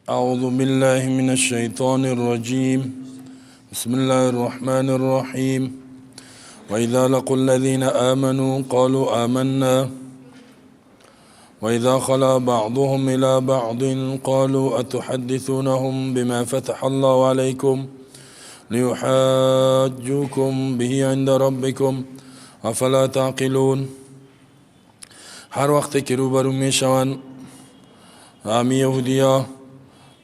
أعوذ بالله من الشيطان الرجيم. بسم الله الرحمن الرحيم. وإذا لقوا الذين آمنوا قالوا آمنا وإذا خلا بعضهم إلى بعض قالوا أتحدثونهم بما فتح الله عليكم ليحاجوكم به عند ربكم أفلا تعقلون. هر وقت که روبرو میشوند امی یهودیا،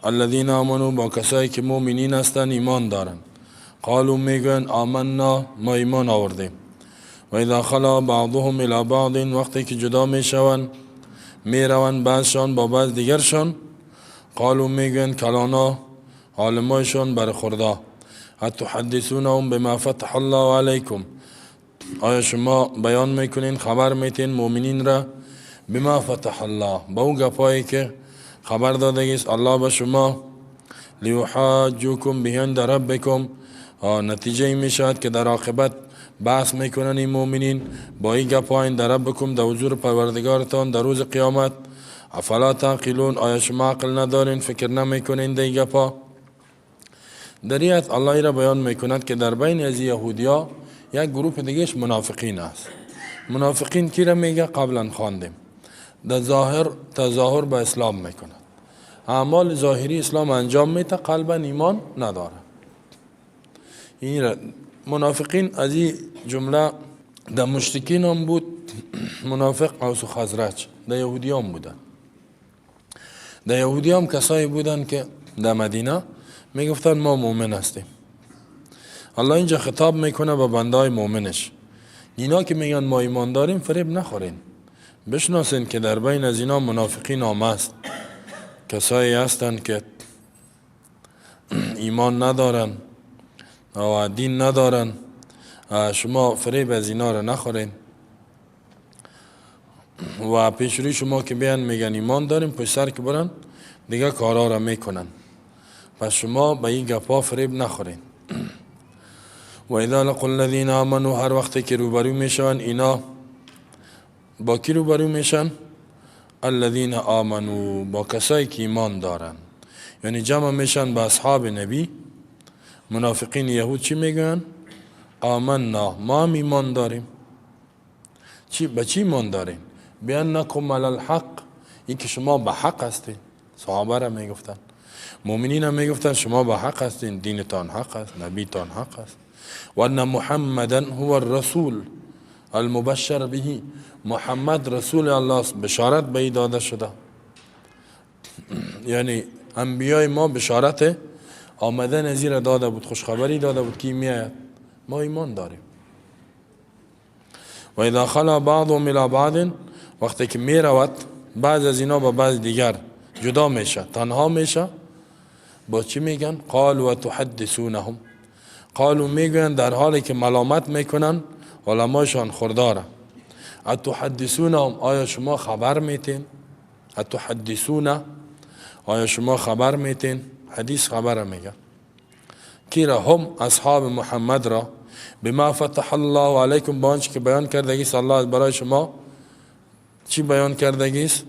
الذین آمنوا، با کسایی که مؤمنین هستند، ایمان دارند، قالوا میگن آمنا، ما ایمان آوردیم. و اذا خلا بعضهم الى بعض، وقتی که جدا میشوند، میروند بعضشان با بعض دیگرشان، قالوا میگن کلانا، عالمایشان بر خوردا، اتحدثونهم بما فتح الله علیکم، آیا شما بیان میکنین، خبر میتین مؤمنین را، بما فتح الله، با او گپایی که خبر دادگیست الله به شما، لیحاجوکم به عند ربکم، نتیجه می شود که در عاقبت بحث میکنن این مؤمنین با این گپا، عند ربکم، در حضور پروردگارتان در روز قیامت. افلا تعقلون، آیا شما عقل ندارین، فکر نمیکنین در این گپا؟ در این الله را بیان میکند که در بین از یهودیا یک گروه دیگهش منافقین است. منافقین کی را میگه؟ قبلا خواندیم. در ظاهر تظاهر به اسلام میکند، اعمال ظاهری اسلام انجام میده، قلبا ایمان نداره. این منافقین از این جمله در مشرکین هم بود، منافق اوس و خزرج، در یهودی هم بودن. در یهودی هم کسایی بودن که در مدینه میگفتن ما مؤمن هستیم. الله اینجا خطاب میکنه به بندای مؤمنش، اینا که میگن ما ایمان داریم، فریب نخورین، بشناسین که در بین از اینا منافقین هم است، کسایی هستند که ایمان ندارن و دین ندارن. شما فریب از اینا را نخورین و پیش روی شما که بیان میگن ایمان داریم، پشت سر که برن دیگه کارا را میکنن. پس شما به این گپا فریب نخورین. و اذا لقوا الذین آمنوا، هر وقت که روبرو میشن اینا، با کی روبرو میشن؟ الذین آمنوا، با کسایی که ایمان دارن، یعنی جمع میشن با اصحاب نبی. منافقین یهود چی میگن؟ آمنا، ما هم ایمان داریم. چی؟ به چی ایمان داریم؟ بانکم علی الحق، این که شما به حق هستین. صحابه را میگفتن، مؤمنین هم میگفتن شما به حق هستین، دینتان حق است، نبیتان حق است. و ان محمدا هو الرسول المبشر به، محمد رسول الله است، بشارت به ای داده شده، یعنی انبیای ما بشارت آمدن از را داده بود، خوشخبری داده بود که میآید، ما ایمان داریم. و اذا خلا بعضهم الى بعض، وقتی که می رود بعض از اینا با بعض دیگر جدا میشه، تنها میشه، با چی میگن؟ قالوا اتحدثونهم، قالوا میگن در حالی که ملامت میکنن علماشان خرداره، اتحدثونهم، آیا شما خبر میتین؟ اتحدثون، آیا شما خبر میتین؟ حدیث خبر میگه. کی را؟ هم اصحاب محمد را. بما فتح الله علیکم، با آنچه که بیان کردگی الله برای شما. چی بیان کردگی است؟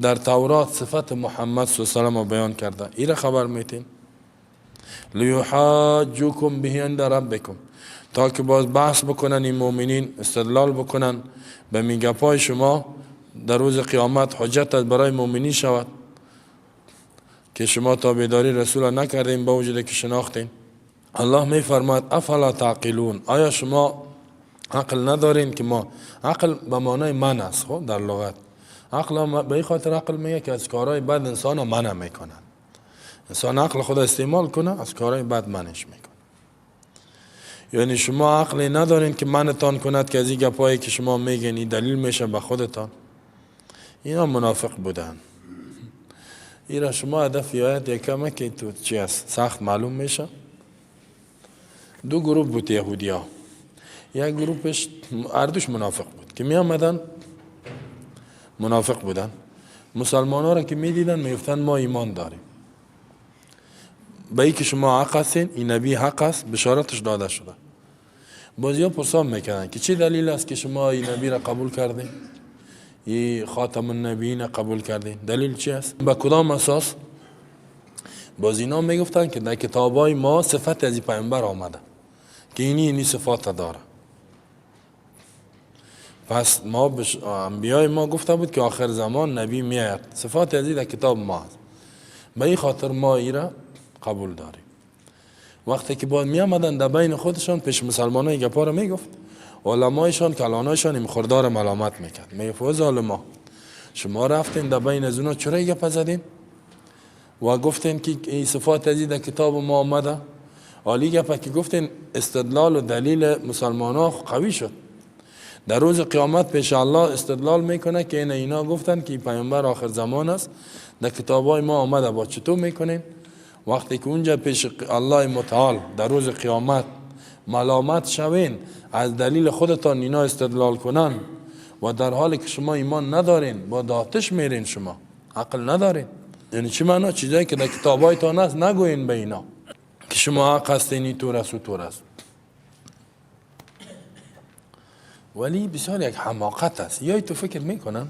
در تورات صفت محمد صلی الله علیه و بیان کرده، ایره خبر میتین؟ لیحاجوکم به عند ربکم، تا که باز بحث بکنن این مؤمنین، استدلال بکنن به میگپای شما در روز قیامت، حجت برای مؤمنین شود که شما تابعداری رسول نکردین با وجود که شناختین. الله می فرماید افلا تعقلون، آیا شما عقل ندارین؟ که ما عقل به معنای منع است. خب در لغت عقل به این خاطر عقل میگه که از کارهای بد انسان منع میکنن. انسان عقل خود استعمال کنه، از کارهای بد منعش میکنه. یعنی شما عقلی ندارین که منعتان کند که از این گپایی که شما میگین دلیل میشه به خودتان؟ اینا منافق بودن. ایرا شما هدف آیت یکمه که تو چی است، سخت معلوم میشه. دو گروه بود یهودی ها. یک گروهش اردوش منافق بود که می آمدن، منافق بودن، مسلمان ها را که می دیدن می ما ایمان داریم به ای که شما حق هستین، این نبی حق است، بشارتش داده شده. بازی ها پرسان میکردن که چه دلیل است که شما این نبی را قبول کردین؟ ای خاتم النبیین قبول کردین؟ دلیل چی است؟ به کدام اساس؟ باز اینا میگفتن که در کتابای ما صفت از پیامبر آمده که اینی صفات داره. پس ما انبیای ما گفته بود که آخر زمان نبی میاد، صفات از در کتاب ما هست، به این خاطر ما ای را قبول داریم. وقتی که باید می آمدن در بین خودشان پیش مسلمان های گپا را میگفت، علمایشان کلانایشان این خردار ملامت میکرد، میگفت ظالما شما رفتین در بین از اونا چرا گپ زدین و گفتین که این صفات از در کتاب ما آمده؟ عالی گپا که گفتین استدلال و دلیل مسلمان ها قوی شد. در روز قیامت پیش الله استدلال میکنه که اینا گفتن که پیامبر آخر زمان است، در کتابای ما آمده، با چطور میکنین؟ وقتی که اونجا پیش الله متعال در روز قیامت ملامت شوین، از دلیل خودتان اینا استدلال کنن و در حالی که شما ایمان ندارین، با داتش میرین، شما عقل ندارین. یعنی چی معنا؟ چیزایی که در کتابایتان هست نگوین به اینا که شما حق هستین، این طور است و طور است. ولی بسیار یک حماقت است. یا تو فکر میکنن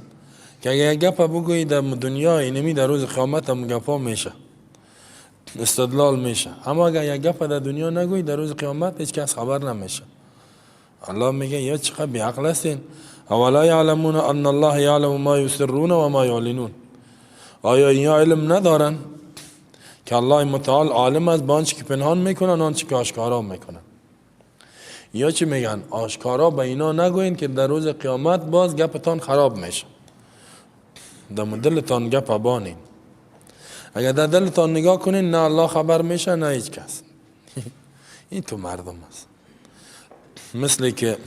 که اگر یک گپ بگویی در دنیا اینمی در روز قیامت هم گپا میشه، استدلال میشه، اما اگر یک گپ در دنیا نگویی در روز قیامت هیچ کس خبر نمیشه. الله میگه یا چقدر بیعقل هستین. اولا یعلمون ان الله یعلم ما یسرون و ما یعلنون. آیا اینا علم ندارن که الله متعال عالم است با آنچه که پنهان میکنن، آنچه که آشکارا میکنن؟ یا چی میگن؟ آشکارا به اینا نگوین که در روز قیامت باز گپتان خراب میشه. در دلتان گپ بانین. اگر در دلتان نگاه کنین نه الله خبر میشه نه هیچ کس. این تو مردم است. مثل که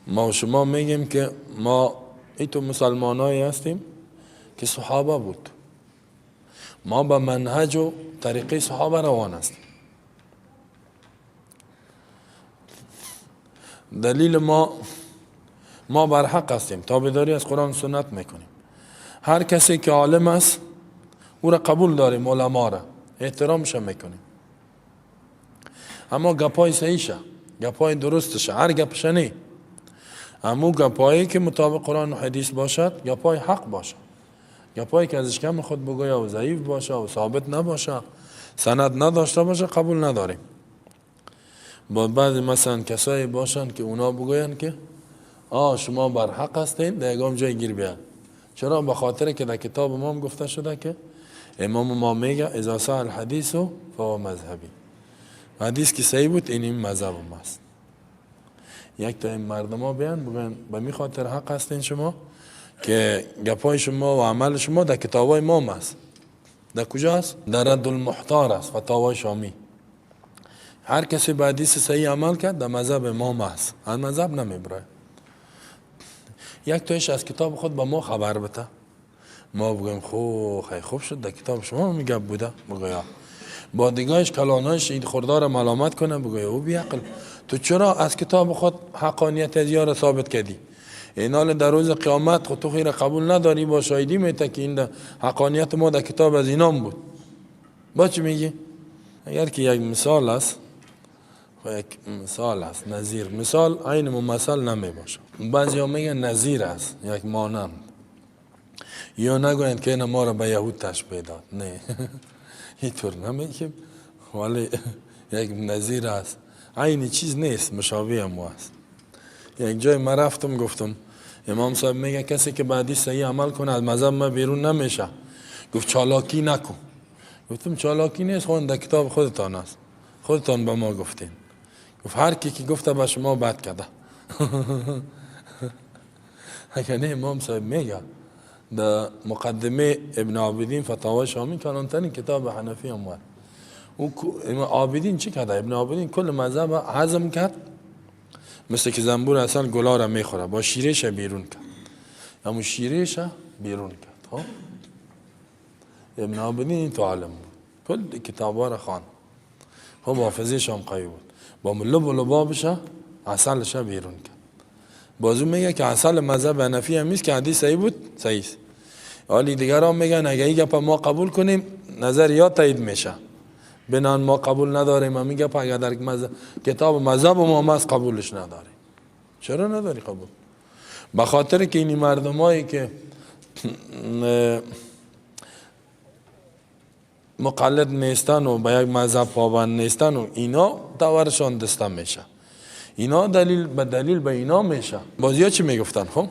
ما و شما میگیم که ما این تو مسلمانایی هستیم که صحابه بود، ما به منهج و طریقه صحابه روان هستیم. دلیل ما بر حق هستیم، تابعداری از قرآن و سنت میکنیم. هر کسی که عالم است او را قبول داریم، علما را احترامش میکنیم، اما گپای صحیحشه، گپای درستشه، هر گپش نه، اما گپایی که مطابق قرآن و حدیث باشد، گپای حق باشد، گپایی که از اشکم خود بگوید و ضعیف باشه و ثابت نباشه، سند نداشته باشه، قبول نداریم. با بعضی مثلا کسایی باشن که اونا بگوین که آ شما بر حق هستین، در یگام جای گیر بیان. چرا؟ به خاطر که در کتاب امام گفته شده که امام ما میگه اذا صح الحدیث فهو مذهبی، حدیث که صحیح بود این مذهب ماست. یک تا این مردم ها بیان بگن به می خاطر حق هستین شما که گپای شما و عمل شما در کتابای امام است. در کجا است؟ در رد المحتار است، فتاوای شامی. هر کسی به حدیث صحیح عمل کرد در مذهب امام است، از مذهب نمیبره. یک تایش از کتاب خود به ما خبر بده، ما بگیم خو خیلی خوب شد در کتاب شما میگه بوده، بگویا با دیگهش کلاناش این خردار ملامت کنه، بگویا او بیعقل تو چرا از کتاب خود حقانیت از یار ثابت کردی؟ اینال در روز قیامت خود تو خیر قبول نداری، با شاهدی میته که این حقانیت ما در کتاب از اینام بود. با چی میگی؟ اگر که یک مثال است، یک مثال است، نظیر، مثال عین ممثل نمی باشه. بعضی ها میگن نظیر است، یک مانند. یا نگویند که این ما را به یهود تشبیه داد، نه اینطور نمیگیم، ولی یک نظیر است، عین چیز نیست، مشابه هم است. یک جای من رفتم گفتم امام صاحب میگه کسی که به حدیث صحیح عمل کنه از مذهب ما بیرون نمیشه. گفت چالاکی نکن. گفتم چالاکی نیست، خون در کتاب خودتان است، خودتان به ما گفتین. گفت هر کی که گفته به شما بد کرده. اگر نه امام صاحب میگه در مقدمه ابن عابدین فتاوای شامی کلانترین کتاب حنفی هم بود. او عابدین چی کرده؟ ابن عابدین کل مذهب هضم کرد، مثل که زنبور اصلا گلا را میخوره، با شیرش بیرون کرد، اما شیرش بیرون کرد. خب ابن عابدین این تو عالم بود، کل کتابا را خواند، خب حافظه‌اش هم قوی بود، با لب و لبابش عسلش بیرون کرد. بازو میگه که عسل مذهب حنفی هم نیست که حدیث صحیح بود، صحیح است. حالی دیگران میگن اگه این گپ ما قبول کنیم نظر یا تایید میشه، بنان ما قبول نداریم، همین گپ اگر در کتاب مذهب ما هست قبولش نداریم. چرا نداری قبول؟ به خاطر که این مردمایی که مقلد نیستن و به یک مذهب پابند نیستن و اینا دورشان دسته میشه، اینا دلیل به دلیل به اینا میشه. بازی ها چی میگفتن؟ خب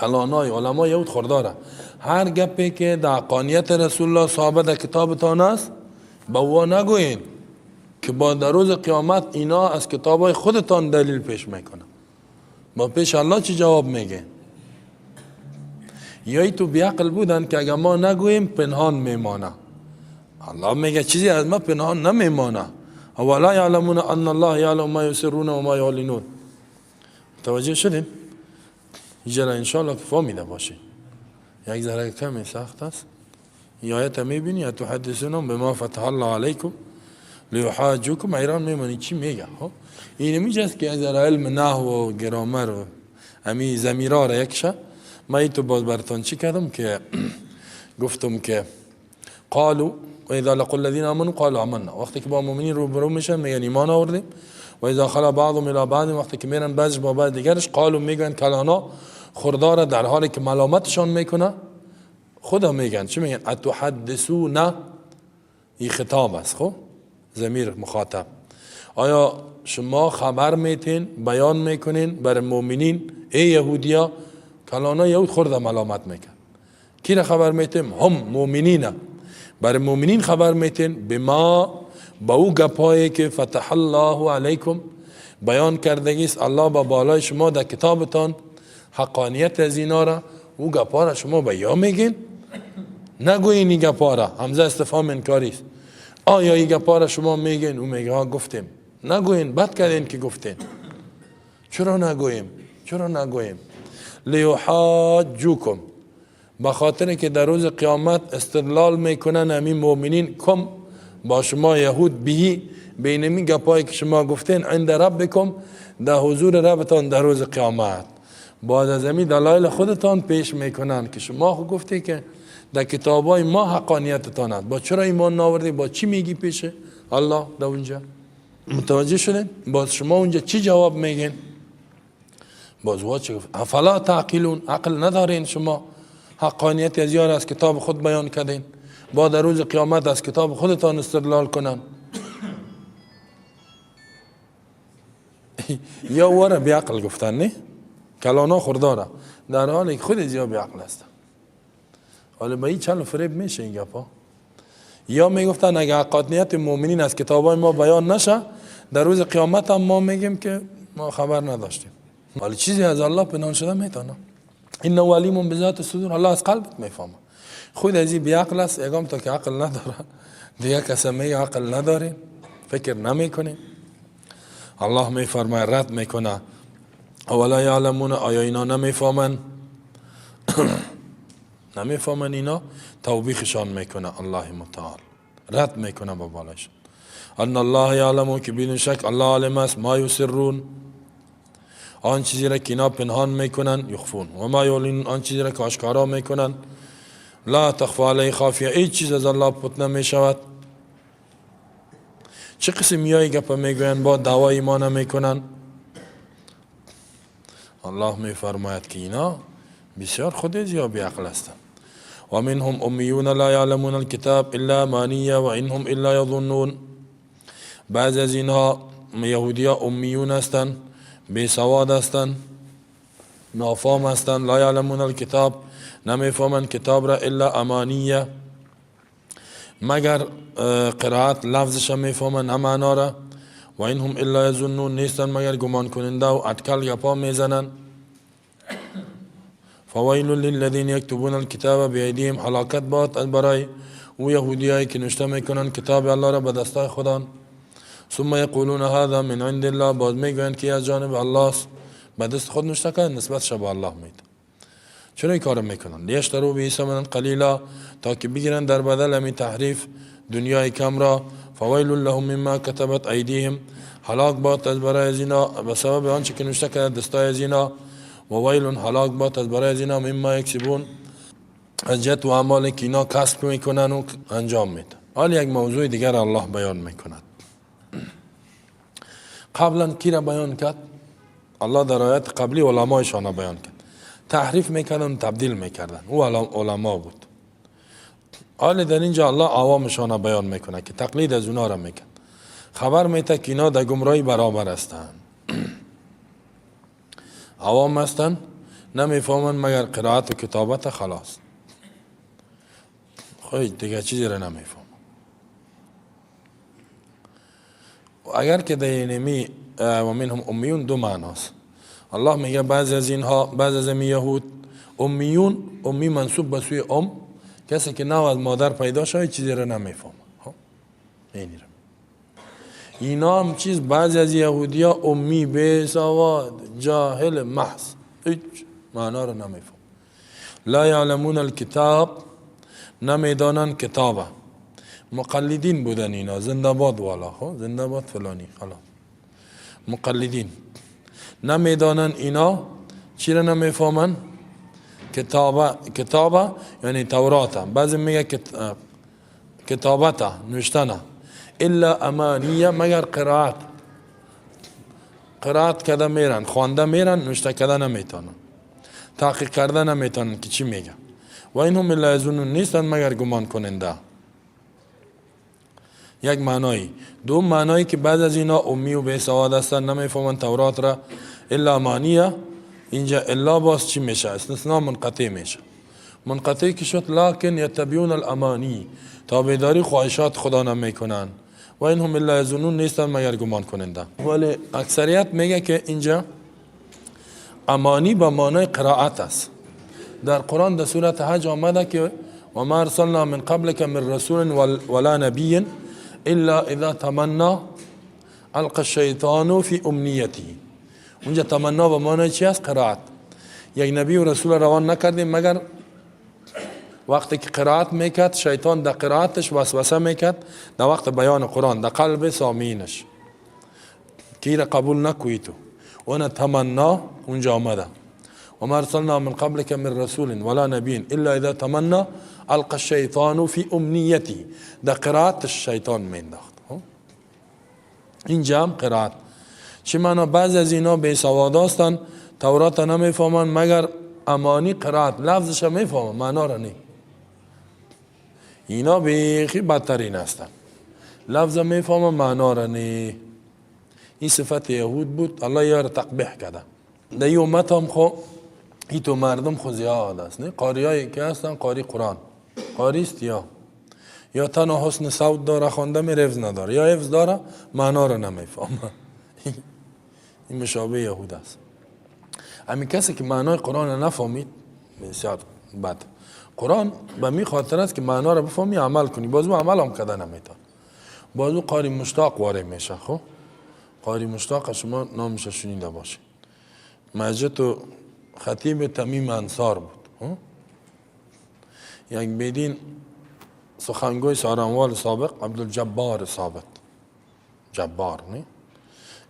کلانای علمای یهود خورداره هر گپی که در حقانیت رسول الله صحابه در کتابتان است به او نگوین که با در روز قیامت اینا از کتابای خودتان دلیل پیش میکنه. با پیش الله چی جواب میگه؟ یا تو بیعقل بودن که اگر ما نگوییم پنهان میمانه. الله میگه چیزی از ما پنهان نمیمانه. اولا یعلمون ان الله یعلم ما یسرون و ما یعلنون. متوجه شدین؟ اینجا انشالله که فهمیده باشین. یک ذره کمی سخت است. این آیت میبینی اتحدثونهم بما فتح الله علیکم لیحاجوکم، ایران میمانی چی میگه؟ خب این میجاست که از علم نحو و گرامر و امی ضمیرا را یکشه. ما ای تو باز براتون چی کردم که گفتم که قالوا و اذا لقوا الذين امنوا قالوا آمنا. وقتی که با مؤمنین روبرو میشن میگن ایمان آوردیم. و اذا خلا بعضهم الى بعض، وقتی که میرن بعضش با بعض دیگرش، قالوا میگن کلانا خردار در حالی که ملامتشان میکنه خدا میگن چی میگن؟ اتحدثون، این خطاب است، خب ضمیر مخاطب. آیا شما خبر میتین بیان میکنین بر مؤمنین ای یهودیا؟ کلانا یهود خورده ملامت میکن. کی را خبر میتیم؟ هم مؤمنین. بر مؤمنین خبر میتین بما، با او گپایی که فتح الله علیکم بیان کردگیست الله با بالای شما در کتابتان حقانیت از اینا را، او گپا را شما به یا میگین؟ نگوین این گپا را، همزه استفهام انکاری است. آیا این گپا را شما میگین؟ او میگه ها گفتیم. نگوین، بد کردین که گفتین. چرا نگوییم؟ چرا نگوییم؟ لیحاجوکم، به خاطر که در روز قیامت استدلال میکنن همین مؤمنین کم با شما یهود بهی بینمی گپایی که شما گفتین عند ربکم، در حضور ربتان در روز قیامت. بعد از همین دلایل خودتان پیش میکنن که شما خود گفتی که در کتابای ما حقانیتتان است، با چرا ایمان ناوردی؟ با چی میگی پیش الله در اونجا؟ متوجه شدین؟ باز شما اونجا چی جواب میگین؟ باز وا چه گفت؟ افلا تعقلون، عقل ندارین شما؟ حقانیت از یار از کتاب خود بیان کردین، با در روز قیامت از کتاب خودتان استدلال کنن. یا وره بیعقل گفتن نه؟ کلانا خورداره در حالی که خود زیاد بیعقل هستن. حالا با این چند فریب میشه این گپا. یا میگفتن اگه حقانیت مؤمنین از کتابای ما بیان نشه در روز قیامت هم ما میگیم که ما خبر نداشتیم. حالا چیزی از الله پنهان شده میتونه. انه علیم بذات الصدور، الله از قلبت میفهمه. خود از این بیعقل است، یگام تا که عقل نداره دیگه کسی میگه عقل نداره، فکر نمیکنه. الله میفرماید رد میکنه اولا یعلمون، آیا اینا نمیفهمن؟ نمیفهمن اینا، توبیخشان میکنه الله متعال، رد میکنه با بالایشان. ان الله یعلم، که بدون شک الله عالم است، ما یسرون، آن چیزی را که اینا پنهان میکنن، یخفون، و ما یعلنون، آن چیزی را که آشکارا میکنن. لا تخفى علیه خافیه، هیچ چیز از الله پت نمیشود. چه قسم میای گپ میگوین با دعوای ایمان نمیکنن؟ الله میفرماید که اینا بسیار خود زیاد بیعقل هستند. و منهم امیون لا یعلمون الکتاب الا امانیه و انهم الا یظنون. بعض از اینها یهودیا امیون هستند، بی سواد هستند، نافام هستند. لا یعلمون الکتاب، نمیفهمند کتاب را، الا امانیه، مگر قرائت لفظش میفهمند نه معنا را. و اینهم الا یظنون، نیستند مگر گمان کننده و اٹکل گپا میزنند. فویل للذین یکتبون الکتاب بایدیهم، هلاکت باد از برای او یهودیایی که نوشته میکنند کتاب الله را به دستای خودان. ثم یقولون هذا من عند الله، باز میگویند که از جانب الله است، به دست خود نوشته کردن نسبتش به الله میده. چرا این کارو میکنن؟ لیشتروا به ثمنا قلیلا، تا که بگیرن در بدل همین تحریف دنیای کم را. فویل لهم مما کتبت ایدیهم، هلاک باد از برای از اینا به سبب آنچه که نوشته کردن دستای از اینا. و ویل، هلاک باد از برای از اینا مما یکسبون، از جهت و اعمالی که اینا کسب میکنن و انجام میدن. حال یک موضوع دیگر الله بیان میکند. قبلا کی را بیان کرد؟ الله در آیات قبلی علمایشان را بیان کرد. تحریف میکردن و تبدیل میکردن. او علما بود. حال در اینجا الله عوامشان بیان میکنه که تقلید از اونا را میکن. خبر میته که اینا در گمراهی برابر هستند. عوام هستند، نمیفهمند مگر قرائت و کتابت، خلاص. خب دیگه چیزی را نمیفهمند. اگر که در اینمی و منهم امیون دو معناست. الله میگه بعضی از اینها، بعضی از این یهود امیون، امی منسوب به سوی ام، کسی که نو از مادر پیدا شده چیزی را نمیفهمه. اینی را اینا هم چیز، بعضی از یهودیا امی بی سواد، جاهل محض، هیچ معنا را نمیفهم. لا یعلمون الکتاب، نمیدانن کتابه. مقلدین بودن اینا، زنده باد والا، خب زنده باد فلانی، خلاص مقلدین. نمیدانن اینا چی را نمیفهمن؟ کتابه، کتابه یعنی تورات. بعضی میگه کتابته، نوشتنه. الا امانیه، مگر قرائت. قرائت کده میرن، خوانده میرن، نوشته کده نمیتونن، تحقیق کرده نمیتونن که چی میگه. و اینهم الا یظنون، نیستن مگر گمان کننده. یک معنایی. دو معنایی که بعض از اینا امی و بی سواد هستن، نمیفهمن تورات را. الا امانیه، اینجا الا باز چی میشه؟ استثناء منقطع میشه. منقطع که شد، لکن یتبعون الامانی، تابعداری خواهشات خدا نمیکنن. و اینهم الا یظنون، نیستن مگر گمان کننده. ولی اکثریت میگه که اینجا امانی به معنای قرائت است. در قرآن در سورة حج آمده که و ما ارسلنا من قبلک من رسول ولا نبی الا اذا تمنا القى الشیطان فی امنیته. اونجا تمنا به معنای چی است؟ قرائت. یک نبی و رسول روان نکردیم مگر وقتی که قرائت میکرد، شیطان در قرائتش وسوسه میکرد در وقت بیان قرآن در قلب سامعینش که را قبول نکوی تو. اون تمنا اونجا آمده. و ما ارسلنا من قبلک من رسول ولا نبی الا اذا تمنا القى الشیطان فی امنیته. در قرائتش شیطان مینداخت. اینجا هم قرائت چی معنا؟ بعضی از اینا بی سواد هستند، تورات نمیفهمند مگر امانی قرائت، لفظش میفهمند معنا را نه. اینا بیخی بدترین هستند، لفظ میفهمند معنا را نه. این صفت یهود بود، الله یار تقبیح کرده. در این امت هم خو ای تو مردم خو زیاد است، نه؟ قاریایی که هستن قاری قرآن، قاری است یا تنها حسن صوت داره، خوانده می حفظ نداره، یا حفظ داره معنا را نمیفهمه. این مشابه یهود است. همین کسی که معنای قرآن را نفهمید بسیار بد. قرآن به می خاطر است که معنا را بفهمی عمل کنی، باز او عمل هم کده نمیتون. باز او قاری مشتاق وارد میشه. خب قاری مشتاق شما نامش شنیده باشه، مسجد و خطیب تمیم انصار بود. یک بیدین سخنگوی سارنوال سابق عبدالجبار ثابت، جبار نه،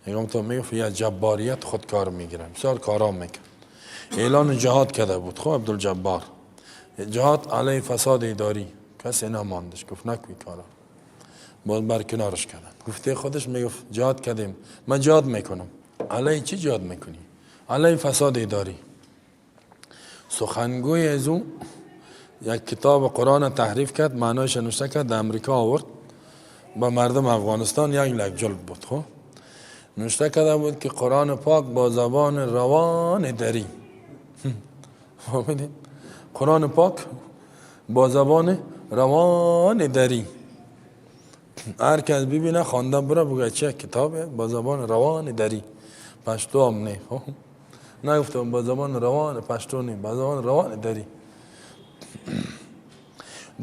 یکم تو میگفت یا جباریت خودکار میگیرم، بسیار کارام میکرد. اعلان جهاد کرده بود. خب عبدالجبار جهاد علیه فساد اداری، کسی نماندش، گفت نکوی کارا، باز بر کنارش کردن. گفته خودش میگفت جهاد کردیم، من جهاد میکنم. علیه چی جهاد میکنی؟ علیه فساد اداری. سخنگوی از او یک کتاب قرآن تحریف کرد، معنایش نوشته کرد، در امریکا آورد با مردم افغانستان، یک لک جلد بود. خب نوشته کرده بود که قرآن پاک با زبان روان دری. فهمیدین؟ قرآن پاک با زبان روان دری، هر کس ببینه خوانده بره بگه چه کتابه با زبان روان دری، پشتو هم نه. خب نگفتم با زبان روان پشتو نه، با زبان روان دری.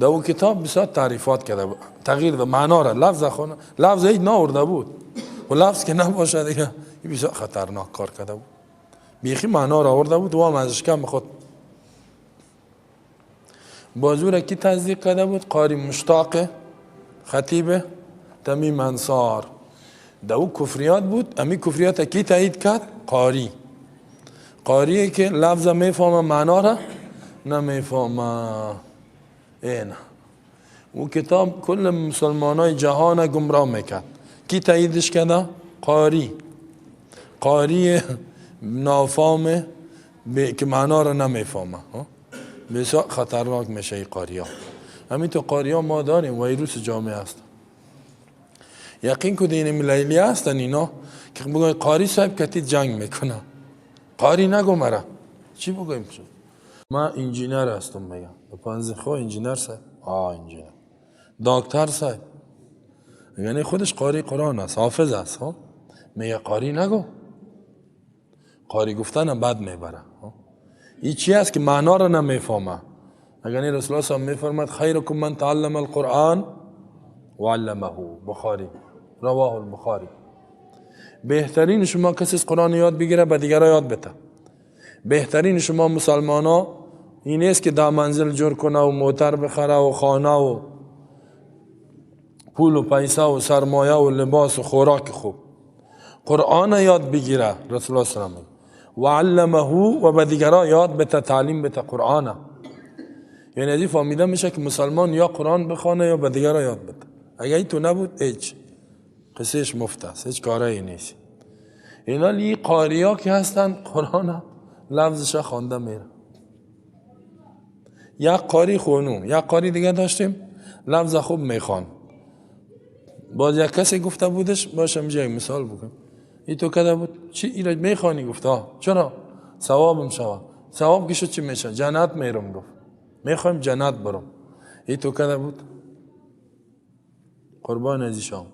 در او کتاب بسیار تعریفات کرده بود، تغییر ده معنا را، لفظ خونه لفظ هیچ ناورده بود و لفظ که نباشه دیگه این بسیار خطرناک کار کرده بود. بیخی معنا را آورده بود و هم از اشکم خود. بازو را کی تصدیق کرده بود؟ قاری مشتاق خطیب تمیم انصار. در او کفریات بود، امی کفریات کی تایید کرد؟ قاری. قاریه که لفظ میفهمه معنا را نمیفهمه. اینه او کتاب کل مسلمان های جهان گمراه میکرد. کی تاییدش کرده؟ قاری. قاری نافام که معنا رو نمیفهمه. بسیار خطرناک میشه این قاریا. همین تو قاریا ما داریم ویروس جامعه است. یقین کو دین لیلی هستن اینا که بگوی قاری صاحب کتی جنگ میکنه. قاری نگو مرا. چی بگویم شد؟ ما انجینر هستم میگم. پانزه خو انجینر صاحب. انجینر. دکتر صاحب. یعنی خودش قاری قرآن است، حافظ است. ها؟ میگه قاری نگو. قاری گفتن بد میبره. این چی است که معنا رو نمیفهمه. اگر این رسول الله صلی الله علیه و میفرماد خیرکم من تعلم القرآن و علمه، بخاری، رواه البخاری. بهترین شما کسی از قرآن یاد بگیره به دیگران یاد بده. بهترین شما مسلمان ها این نیست که در منزل جور کنه و موتر بخره و خانه و پول و پیسه و سرمایه و لباس و خوراک خوب. قرآن یاد بگیره رسول الله صلی الله علیه و و علمه و به دیگران یاد بده، تعلیم بده قرآن. یعنی از این فهمیده میشه که مسلمان یا قرآن بخوانه یا به دیگران یاد بده. اگه این تو نبود هیچ قصهش مفت است، هیچ کاری نیست. اینا لی قاریا که هستن قرآن لفظش خوانده میره. یک قاری خونو، یک قاری دیگه داشتیم لفظ خوب میخوان. باز یک کسی گفته بودش، باشم یک مثال بکنم. این تو کده بود چی اینا میخوانی؟ گفت چرا؟ ثوابم شوه. ثواب که شد چی میشه؟ جنت میرم. گفت میخوایم جنت برم. این تو کده بود قربان از شام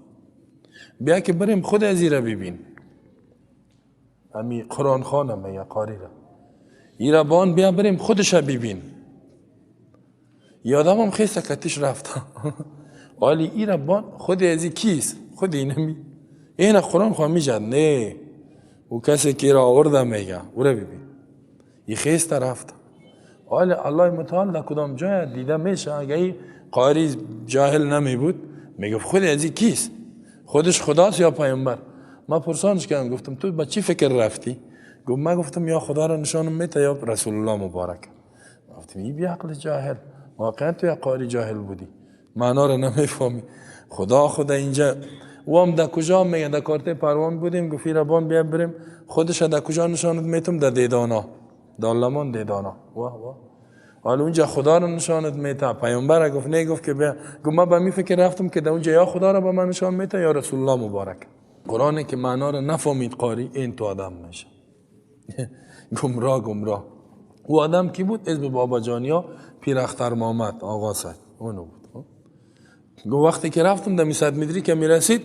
بیا که بریم خود از را ببین. امی قرآن خانم یا قاری را ایرا بان بیا بریم خودش را ببین. یادم هم خیلی سکتش رفت. ولی ایرا بان خود از کیست؟ خود اینمی این قرآن خو میجد نه او کسی که را آورده میگه او را ببین. ای خیسته رفت. ولی الله متعال در کدام جای دیده میشه. اگه ای قاری جاهل نمی بود میگفت خود از کیست؟ خودش خداست یا پیامبر؟ ما پرسانش کردم، گفتم تو با چی فکر رفتی؟ گفت من گفتم یا خدا را نشانم میته یا رسول الله مبارک. گفتم ای بی عقل جاهل، واقعا تو یا قاری جاهل بودی، معنا را نمیفهمی. خدا خدا اینجا و هم در کجا میگه؟ در کارته پروان بودیم. گفت ایران بیا بریم خودش در کجا نشانت میتم؟ در دیدانا، دالمان دیدانا. واه واه. حالا اونجا خدا رو نشانت میته، پیامبر گفت نه، گفت که بیا. گفت من به می فکر رفتم که در اونجا یا خدا رو به من نشان میته یا رسول الله مبارک. قرآنی که معنا رو نفهمید قاری این تو آدم میشه. گمراه گمراه. او آدم کی بود؟ حزب بابا جانیا پیر اختر محمد آقا سید اونو بود. گفت وقتی که رفتم در 100 متری که میرسید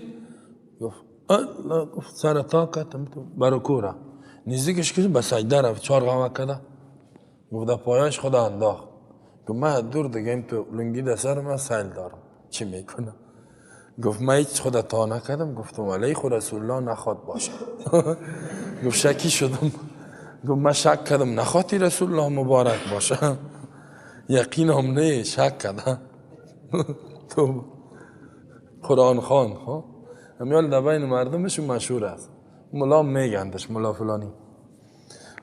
گفت الله، گفت سر تا کتم تو برو کورا نزدیکش که به سجده رفت، چهار قامه کرده. گفت در پایش خدا انداخت. گفت من دور دیگه ایم تو لنگی در سر من سیل دارم چی میکنم؟ گفت من هیچ خدا تا نکردم. گفتم علیه خود رسول الله نخواد باشه. گفت شکی شدم. گفت من شک کردم نخواتی رسول الله مبارک باشه. یقینم نه، شک کردم. تو قرآن خان خب همیال در بین مردمشون مشهور است. ملا میگندش ملا فلانی.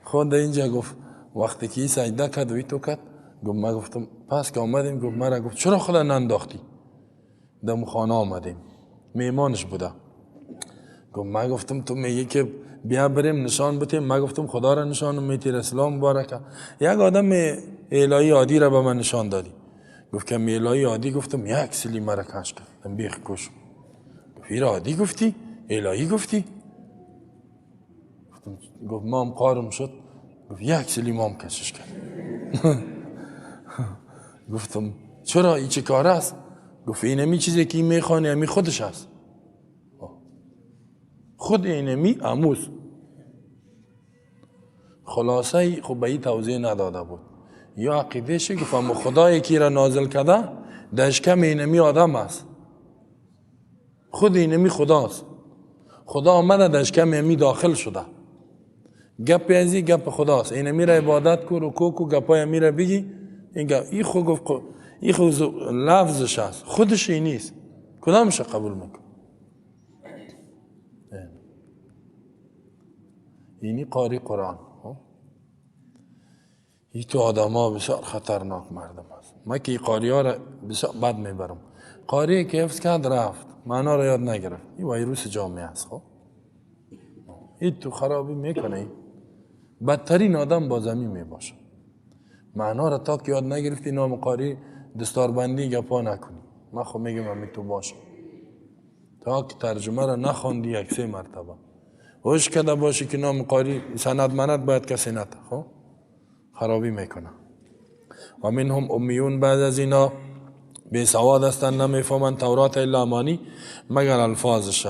خود اینجا گفت وقتی که سجده کرد و تو کرد، گفت من گفتم پس که آمدیم، گفت مرا گفت چرا خدا ننداختی؟ در خانه آمدیم میمانش بوده. گفت من گفتم تو میگی که بیا بریم نشان بتیم، من گفتم خدا را نشان میتی رسول الله مبارکه. یک آدم الهی عادی را به من نشان دادی. گفت که الهی عادی؟ گفتم یک سلی مرا کش کرد بیخ کش. گفت ایرا عادی گفتی؟ الهی گفتی؟ گفتم، گفت مام قارم شد. گفت یک سلی مام کشش کرد. گفتم چرا این چه کار است؟ گفت اینمی چیزی که این میخوانی امی خودش است. خود اینمی اموز. خلاصه خب به این توضیح نداده بود. یا عقیده شی گفت اما خدایی که را نازل کرده در شکم اینمی آدم است. خود اینمی خداست. خدا آمده در شکم امی داخل شده. گپ ازی گپ خداست. اینمی را عبادت کو، رکوع کو، گپای امی را بگی. این گپ این خو گفت این خو لفظش است، خودش این نیست. کدامش قبول میکن؟ اینی قاری قرآن. این تو آدم ها بسیار خطرناک مردم است. من که این قاری ها را بسیار بد میبرم. قاری که حفظ کرد رفت، معنا را یاد نگرفت. این ویروس جامعه است. خب این تو خرابی میکنه. بدترین آدم با زمین می باشه. معنا را تا که یاد نگرفتی نام قاری دستاربندی گپا نکنی. من خب میگم همی تو باشه تا که ترجمه را نخواندی یک سه مرتبه هوش کده باشی که نام قاری سند مند باید کسی نته، خب خرابی میکنه. و منهم امیون، بعد از اینا بی سواد هستند، نمیفهمند تورات الا امانی مگر الفاظش.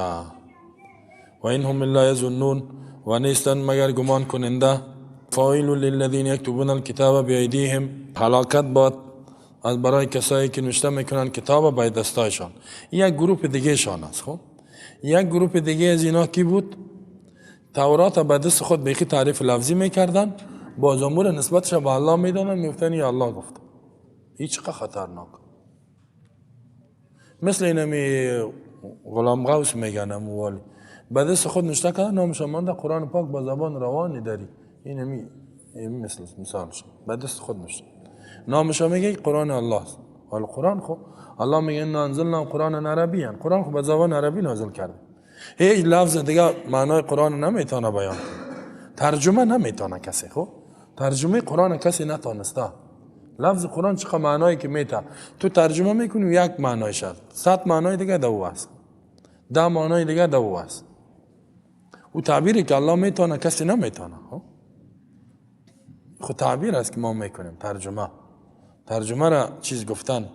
و اینهم الا یظنون، و نیستند مگر گمان کننده. فویل للذین یکتبون الکتاب بایدیهم، هلاکت باد از برای کسایی که نوشته میکنن کتاب با دستایشان. یک گروه دیگه شان است. خب یک گروه دیگه از اینا کی بود؟ تورات به دست خود بیخی تعریف لفظی میکردن، باز امور نسبتش به الله میدادن، میگفتن یا الله گفت. این چقدر خطرناک. مثل اینمی غلام غوث میگن اموالی به دست خود نوشته کردن، نامش مانده قرآن پاک با زبان روانی داری. اینمی مثل مثالش به دست خود نوشته، نامش میگه قرآن الله است. حال قرآن خب الله میگه انا انزلنا قرآن عربی، قرآن خب به زبان عربی نازل کرده. هیچ لفظ دیگه معنای قرآن نمیتونه بیان کنه، ترجمه نمیتونه کسی. خب ترجمه قرآن کسی نتونسته. لفظ قرآن چقدر معنایی که میته، تو ترجمه میکنی یک معنایش است، 100 معنای دیگه دو است، 10 معنای دیگه دو است. او تعبیری که الله میتونه کسی نمیتونه. خب تعبیر است که ما میکنیم ترجمه. ترجمه را چیز گفتن،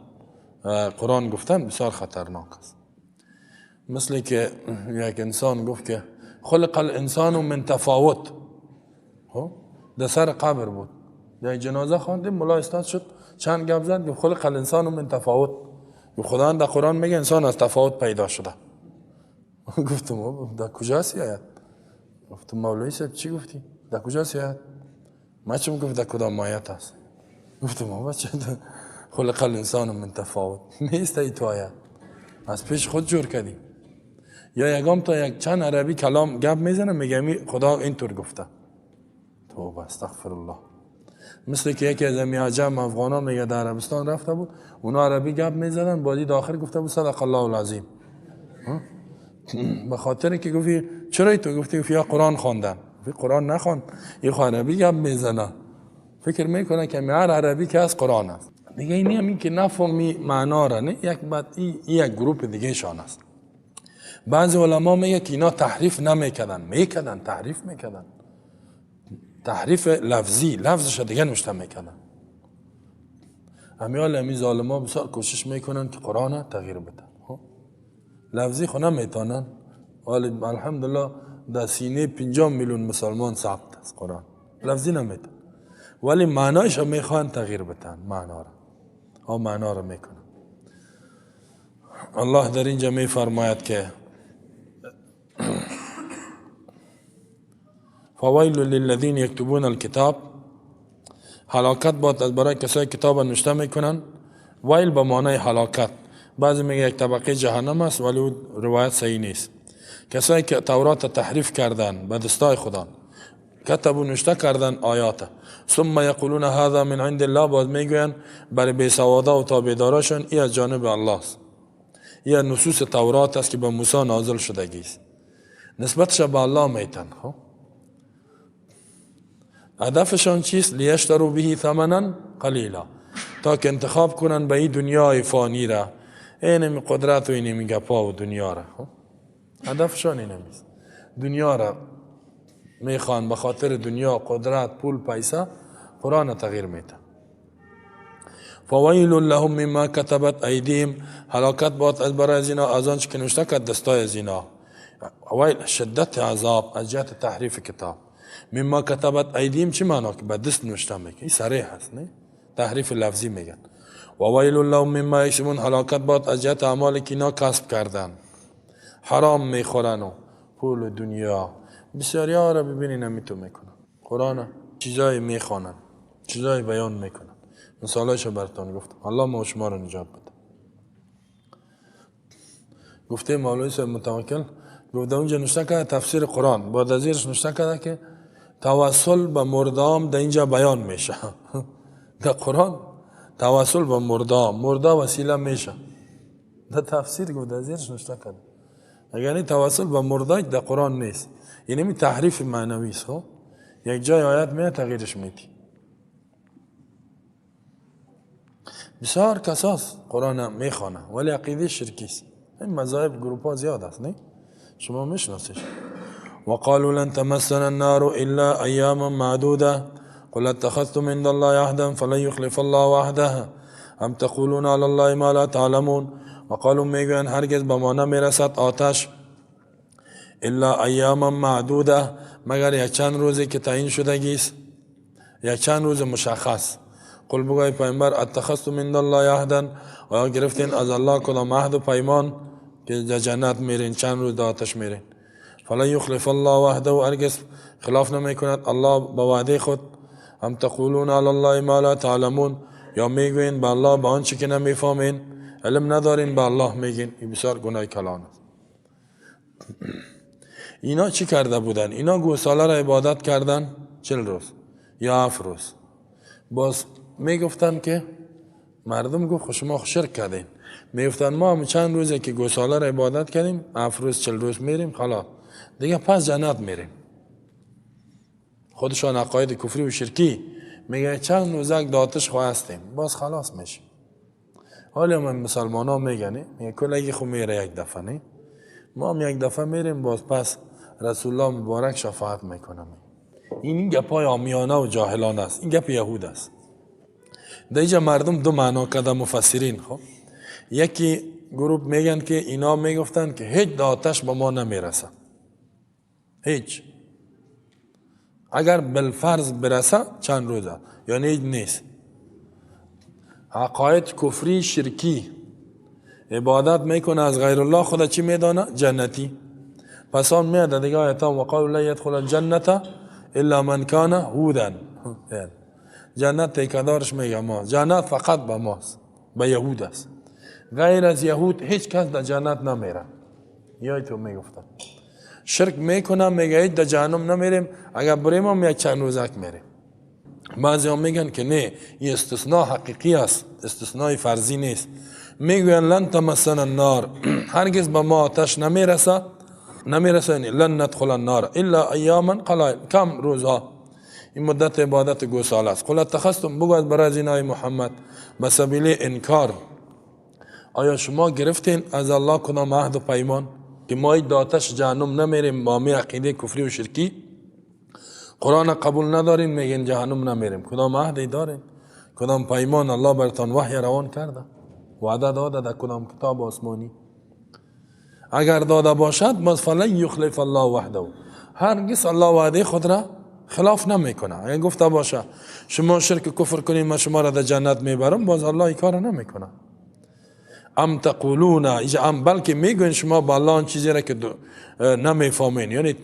قرآن گفتن بسیار خطرناک است. مثل که یک انسان گفت که خلق الانسان من تفاوت، خب در سر قبر بود، در جنازه خواندیم، ملا استاد شد چند گپ زد، گفت خلق الانسان من تفاوت. خدا در قرآن میگه انسان از تفاوت پیدا شده. گفتم در کجاست آیت؟ گفتم مولوی صاحب چی گفتی؟ در کجاست آیت؟ ما چم گفت در کدام آیت است؟ گفتم بابا چه خلق الانسان من تفاوت نیست ای تو آیت، از پیش خود جور کردی. یا یگام تا یک چند عربی کلام گپ میزنه میگه خدا اینطور گفته. توبه استغفر الله. مثل که یکی از امیاجم افغانا میگه در عربستان رفته بود، اونا عربی گپ میزدن، بازی داخل گفته بود صدق الله العظیم. به خاطر که گفتی چرا تو گفتی؟ گفتی یا قرآن خواندن. گفتی قرآن نخوان، یه عربی گپ میزنه، فکر میکنه که هر عربی که از قرآن است. دیگه اینی همین که نفهمی معنا را نه، یک بعد این یک گروه دیگه شان است. بعضی علما میگه که اینا تحریف نمیکردن، میکردن، تحریف میکردن، تحریف لفظی، لفظش دیگه نوشته میکردن. امیال امی ظالما بسیار کوشش میکنن که قرآن تغییر بدن. لفظی خو نمیتونن، ولی الحمدلله در سینه 50 میلیون مسلمان ثبت است قرآن، لفظی نمیتونن ولی معنایش میخوان تغییر بدن، معنا را او معنا را میکنن. الله در اینجا میفرماید که فویل للذین یکتبون الکتاب، هلاکت باد از برای کسایی کتاب نوشته میکنن. ویل به معنای هلاکت، بعضی میگه یک طبقه جهنم است ولی او روایت صحیح نیست. کسایی که تورات تحریف کردن به دستای خدا، کتبو نوشته کردن آیات، ثم یقولون هذا من عند الله، باز میگوین برای بیسوادا و تابعداراشون ای از جانب الله است، ای نصوص تورات است که به موسی نازل شدگی است، نسبتش به الله میتن. خب هدفشان چیست؟ لیشتروا به ثمنا قلیلا، تا که انتخاب کنن به این دنیای فانی را، اینمی قدرت و اینمی گپا و دنیا را. خب هدفشان اینمیست، دنیا را میخوان، به خاطر دنیا، قدرت، پول، پیسه قرآن تغییر میده. فویل لهم مما کتبت ایدیهم، هلاکت باد از برای از اینا از آنچه که نوشته کرد دستای از اینا. ویل شدت عذاب از جهت تحریف کتاب. مما کتبت ایدیهم چی معنا؟ که به دست نوشته میگه، این صریح هست، نه تحریف لفظی میگن. و ویل لهم مما یکسبون، هلاکت باد از جهت اعمالی که اینا کسب کردن، حرام میخورن و پول دنیا. بسیاری ها را ببینین همیتو میکنن، قرآن چیزایی میخوانن، چیزایی بیان میکنن، مثالایش براتون گفتم. الله ما شما را نجات بده. گفته مولوی صاحب متوکل گفته اونجا نوشته کرده تفسیر قرآن، بعد از زیرش نوشته کرده که توسل به مردام در اینجا بیان میشه. در قرآن توسل به مردام، مرده وسیله میشه، در تفسیر گفته زیرش نوشته کرده. یعنی توسل به مرده در قرآن نیست، یعنی می تحریف معنوی است. خب یک جای آیت می تغییرش میدی. بسیار کساس قرآن میخوانه ولی عقیده شرکی است. این مذاهب گروپ ها زیاد است، نه؟ شما میشناسیش. وقالوا لن تمسنا النار الا ایاما معدوده قل اتخذتم عند الله عهدا فلن يخلف الله عهده ام تقولون علی الله ما لا تعلمون. وقالوا میگویند هرگز به ما نمیرسد آتش الا ایاما معدوده، مگر یک چند روزی که تعیین شدگی است، یک چند روز مشخص. قل بگوی پیامبر اتخذتم عند الله عهدا، آیا گرفتین از الله کدام عهد و پیمان که در جنت میرین چند روز در آتش میرین؟ فلن یخلف الله عهده، هرگز خلاف نمیکند الله به وعده خود. ام تقولون علی الله ما لا تعلمون، یا میگوین به الله به آنچه که نمیفهمین، علم ندارین به الله میگین. این بسیار گناه کلان است. اینا چی کرده بودن؟ اینا گوساله را عبادت کردن 40 روز یا 7 روز. باز میگفتن که مردم گفت شما شرک کردین. میگفتن ما هم چند روزه که گوساله را عبادت کردیم، 7 روز 40 روز میریم خلاص دیگه، پس جنت میریم. خودشان عقاید کفری و شرکی میگه چند روزک داتش خو هستیم باز خلاص میشیم. حالا من مسلمان ها میگن میگه کلگی خو میره یک دفعه، نه ما هم یک دفعه میریم باز پس رسول الله مبارک شفاعت میکنه. این گپای عامیانه و جاهلانه است، این گپ یهود است. در اینجا مردم دو معنا کرده مفسرین. خب یکی گروپ میگن که اینا میگفتن که هیچ آتش به ما نمیرسه، هیچ، اگر بالفرض برسه چند روزه، یعنی هیچ نیست. عقاید کفری شرکی عبادت میکنه از غیر الله، خدا چی میدانه؟ جنتی. پس آن میاد دیگه آیتا وقالوا لا يدخل الجنة الا من كان هودا. جنت تیکدارش میگه ما جنت فقط به ماست، به یهود است، غیر از یهود هیچ کس در جنت نمیره. یا تو میگفتن شرک میکنم میگه هیچ در جهنم نمیریم، اگر بریم هم یک چند روزک میریم. بعضی هم میگن که نه، این استثناء حقیقی است، استثناء فرضی نیست. میگوین لن تمسنا النار، هرگز به ما آتش نمیرسه، نمیرسه، یعنی لن ندخل النار الا ایاما قلائل، کم روزها. این مدت عبادت گوساله است. قل اتخذتم، بگو برای از اینای محمد به سبیل انکار، آیا شما گرفتین از الله کدام عهد و پیمان که ما این آتش جهنم نمیریم با می عقیده کفری و شرکی، قرآن قبول نداریم میگین جهنم نمیریم؟ کدام عهدی دارین؟ کدام پیمان الله براتان وحی روان کرده، وعده داده در کدام کتاب آسمانی؟ اگر داده باشد باز فلن یخلف الله وحده، هرگز الله وعده خود را خلاف نمیکنه. اگر گفته باشه شما شرک کفر کنین من شما را در جنت میبرم، باز الله این کار نمیکنه. ام تقولون، ام بلکه میگوین شما با الله آن چیزی را که نمیفهمین، یعنی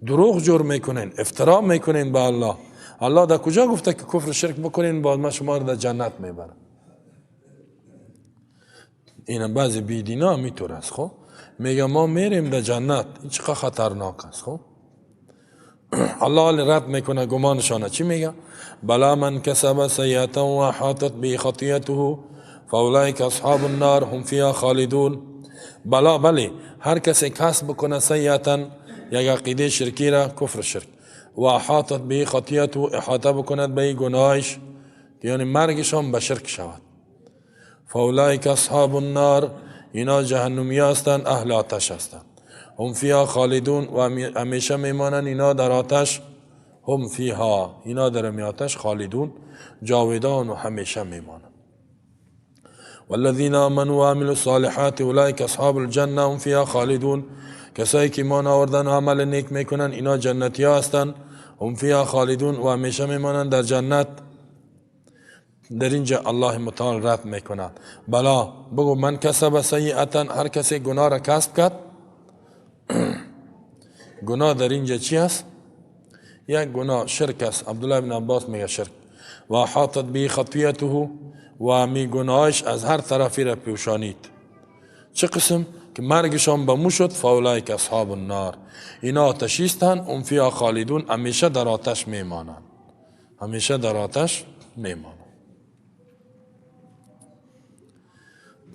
دروغ جور میکنین، افترا میکنین به الله. الله در کجا گفته که کفر شرک بکنین باز من شما را در جنت میبرم؟ این بعضی بیدینا میطور است. خب میگه ما میریم در جنت، این چقدر خطرناک است. خب الله رد میکنه گمانشانه. چی میگه؟ بلا من کسب سیئة و احاطت به خطیئته فاولئک اصحاب النار هم فیها خالدون. بلا، بله، هر کسی کسب بکنه سیئة، یک عقیده شرکی را، کفر شرک، و احاطت به خطیئته، احاطه بکند به گناهش، یعنی مرگشان به شرک شود، فاولئک اصحاب النار، اینا جهنمی هستند، اهل آتش هستند، هم فیها خالدون، و همیشه میمانند اینا در آتش. هم فیها، اینا در آتش خالدون، جاودان و همیشه میمانند. والذین آمنوا وعملوا الصالحات اولئک اصحاب الجنه هم فیها خالدون. کسایی که ایمان آوردن و عمل نیک میکنن اینا جنتی ها هستند، هم فیها خالدون، و همیشه میمانند در جنت. در اینجا الله متعال رد میکند. بلا، بگو من کسب سیئة، هر کسی گناه را کسب کرد. گناه در اینجا چی است؟ یک گناه شرک است. عبدالله بن عباس میگه شرک. و احاطت به خطیئته، و می گناهش از هر طرفی را پوشانید. چه قسم؟ که مرگشان به مو شد، فاولئک اصحاب النار، اینا آتشیستند، هم فیها خالدون، همیشه در آتش میمانند، همیشه در آتش میمانند.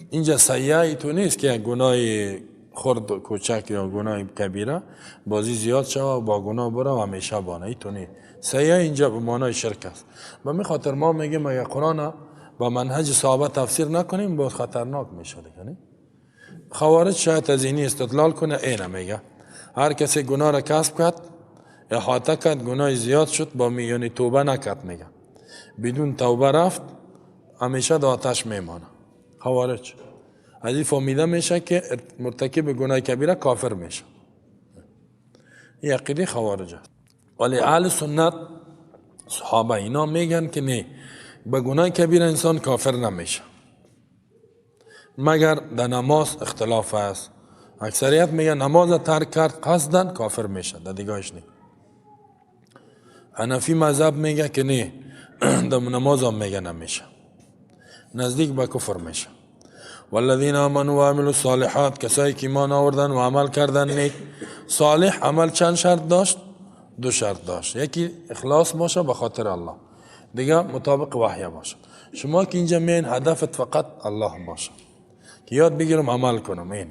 اینجا سیئه تو نیست که یک گناه خرد کوچک یا گناه کبیره بازی زیاد شوه و با گناه بره و همیشه بانه. ای تو نی. سیئه اینجا به معنای شرک است. به می خاطر ما میگیم اگه قرآن با منهج صحابه تفسیر نکنیم باز خطرناک میشه دیگه. خوارج شاید از اینی استدلال کنه، اینه میگه هر کسی گناه را کسب کرد، احاطه کرد، گناه زیاد شد، با یعنی توبه نکرد، میگه بدون توبه رفت همیشه در آتش میمانه. خوارج از این فهمیده میشه که مرتکب گناه کبیره کافر میشه. این عقیده خوارج است. ولی اهل سنت صحابه اینا میگن که نه، به گناه کبیره انسان کافر نمیشه، مگر در نماز اختلاف است. اکثریت میگن نماز ترک کرد قصداً کافر میشه، در دیگهش نه. حنفی مذهب میگه که نه، در نماز هم میگه نمیشه، نزدیک به کفر میشه. والذین آمنوا وعملوا الصالحات، کسایی که ایمان آوردن و عمل کردن نیک. صالح عمل چند شرط داشت؟ دو شرط داشت. یکی اخلاص باشه به خاطر الله، دیگه مطابق وحی باشه. شما که اینجا میین هدفت فقط الله باشه که یاد بگیرم عمل کنم. این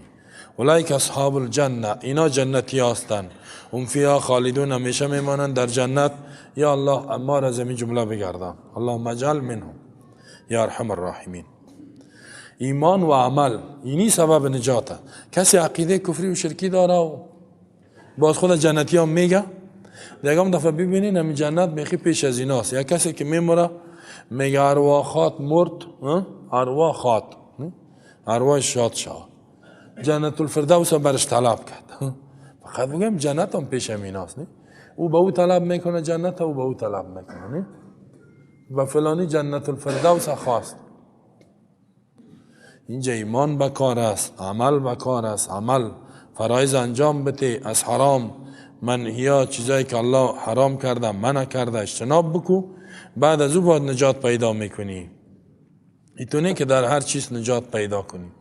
اولئک اصحاب الجنه، اینا جنتی هستند، هم فیها خالدون، همیشه میمانند در جنت. یا الله ما را از این جمله بگردان، اللهم اجعل منهم یا ارحم الراحمین. ایمان و عمل اینی سبب نجاته. کسی عقیده کفری و شرکی داره و باز خود جنتی هم میگه، دیگه هم دفعه ببینین همین جنت بیخی پیش از ایناست. یا کسی که میمره میگه ارواح خات مرد، ارواح خات، ارواح شاد شد، جنت الفردوس برش طلب کرد. فقط بگم جنت هم پیش همیناست، نه؟ او به او طلب میکنه جنت، او به او طلب میکنه، نه؟ و فلانی جنت الفردوس خواست. اینجا ایمان بکار است، عمل بکار است. عمل فرایض انجام بده، از حرام منهیا چیزایی که الله حرام کرده منع کرده اجتناب بکو، بعد از او باید نجات پیدا میکنی. ایتونه که در هر چیز نجات پیدا کنی.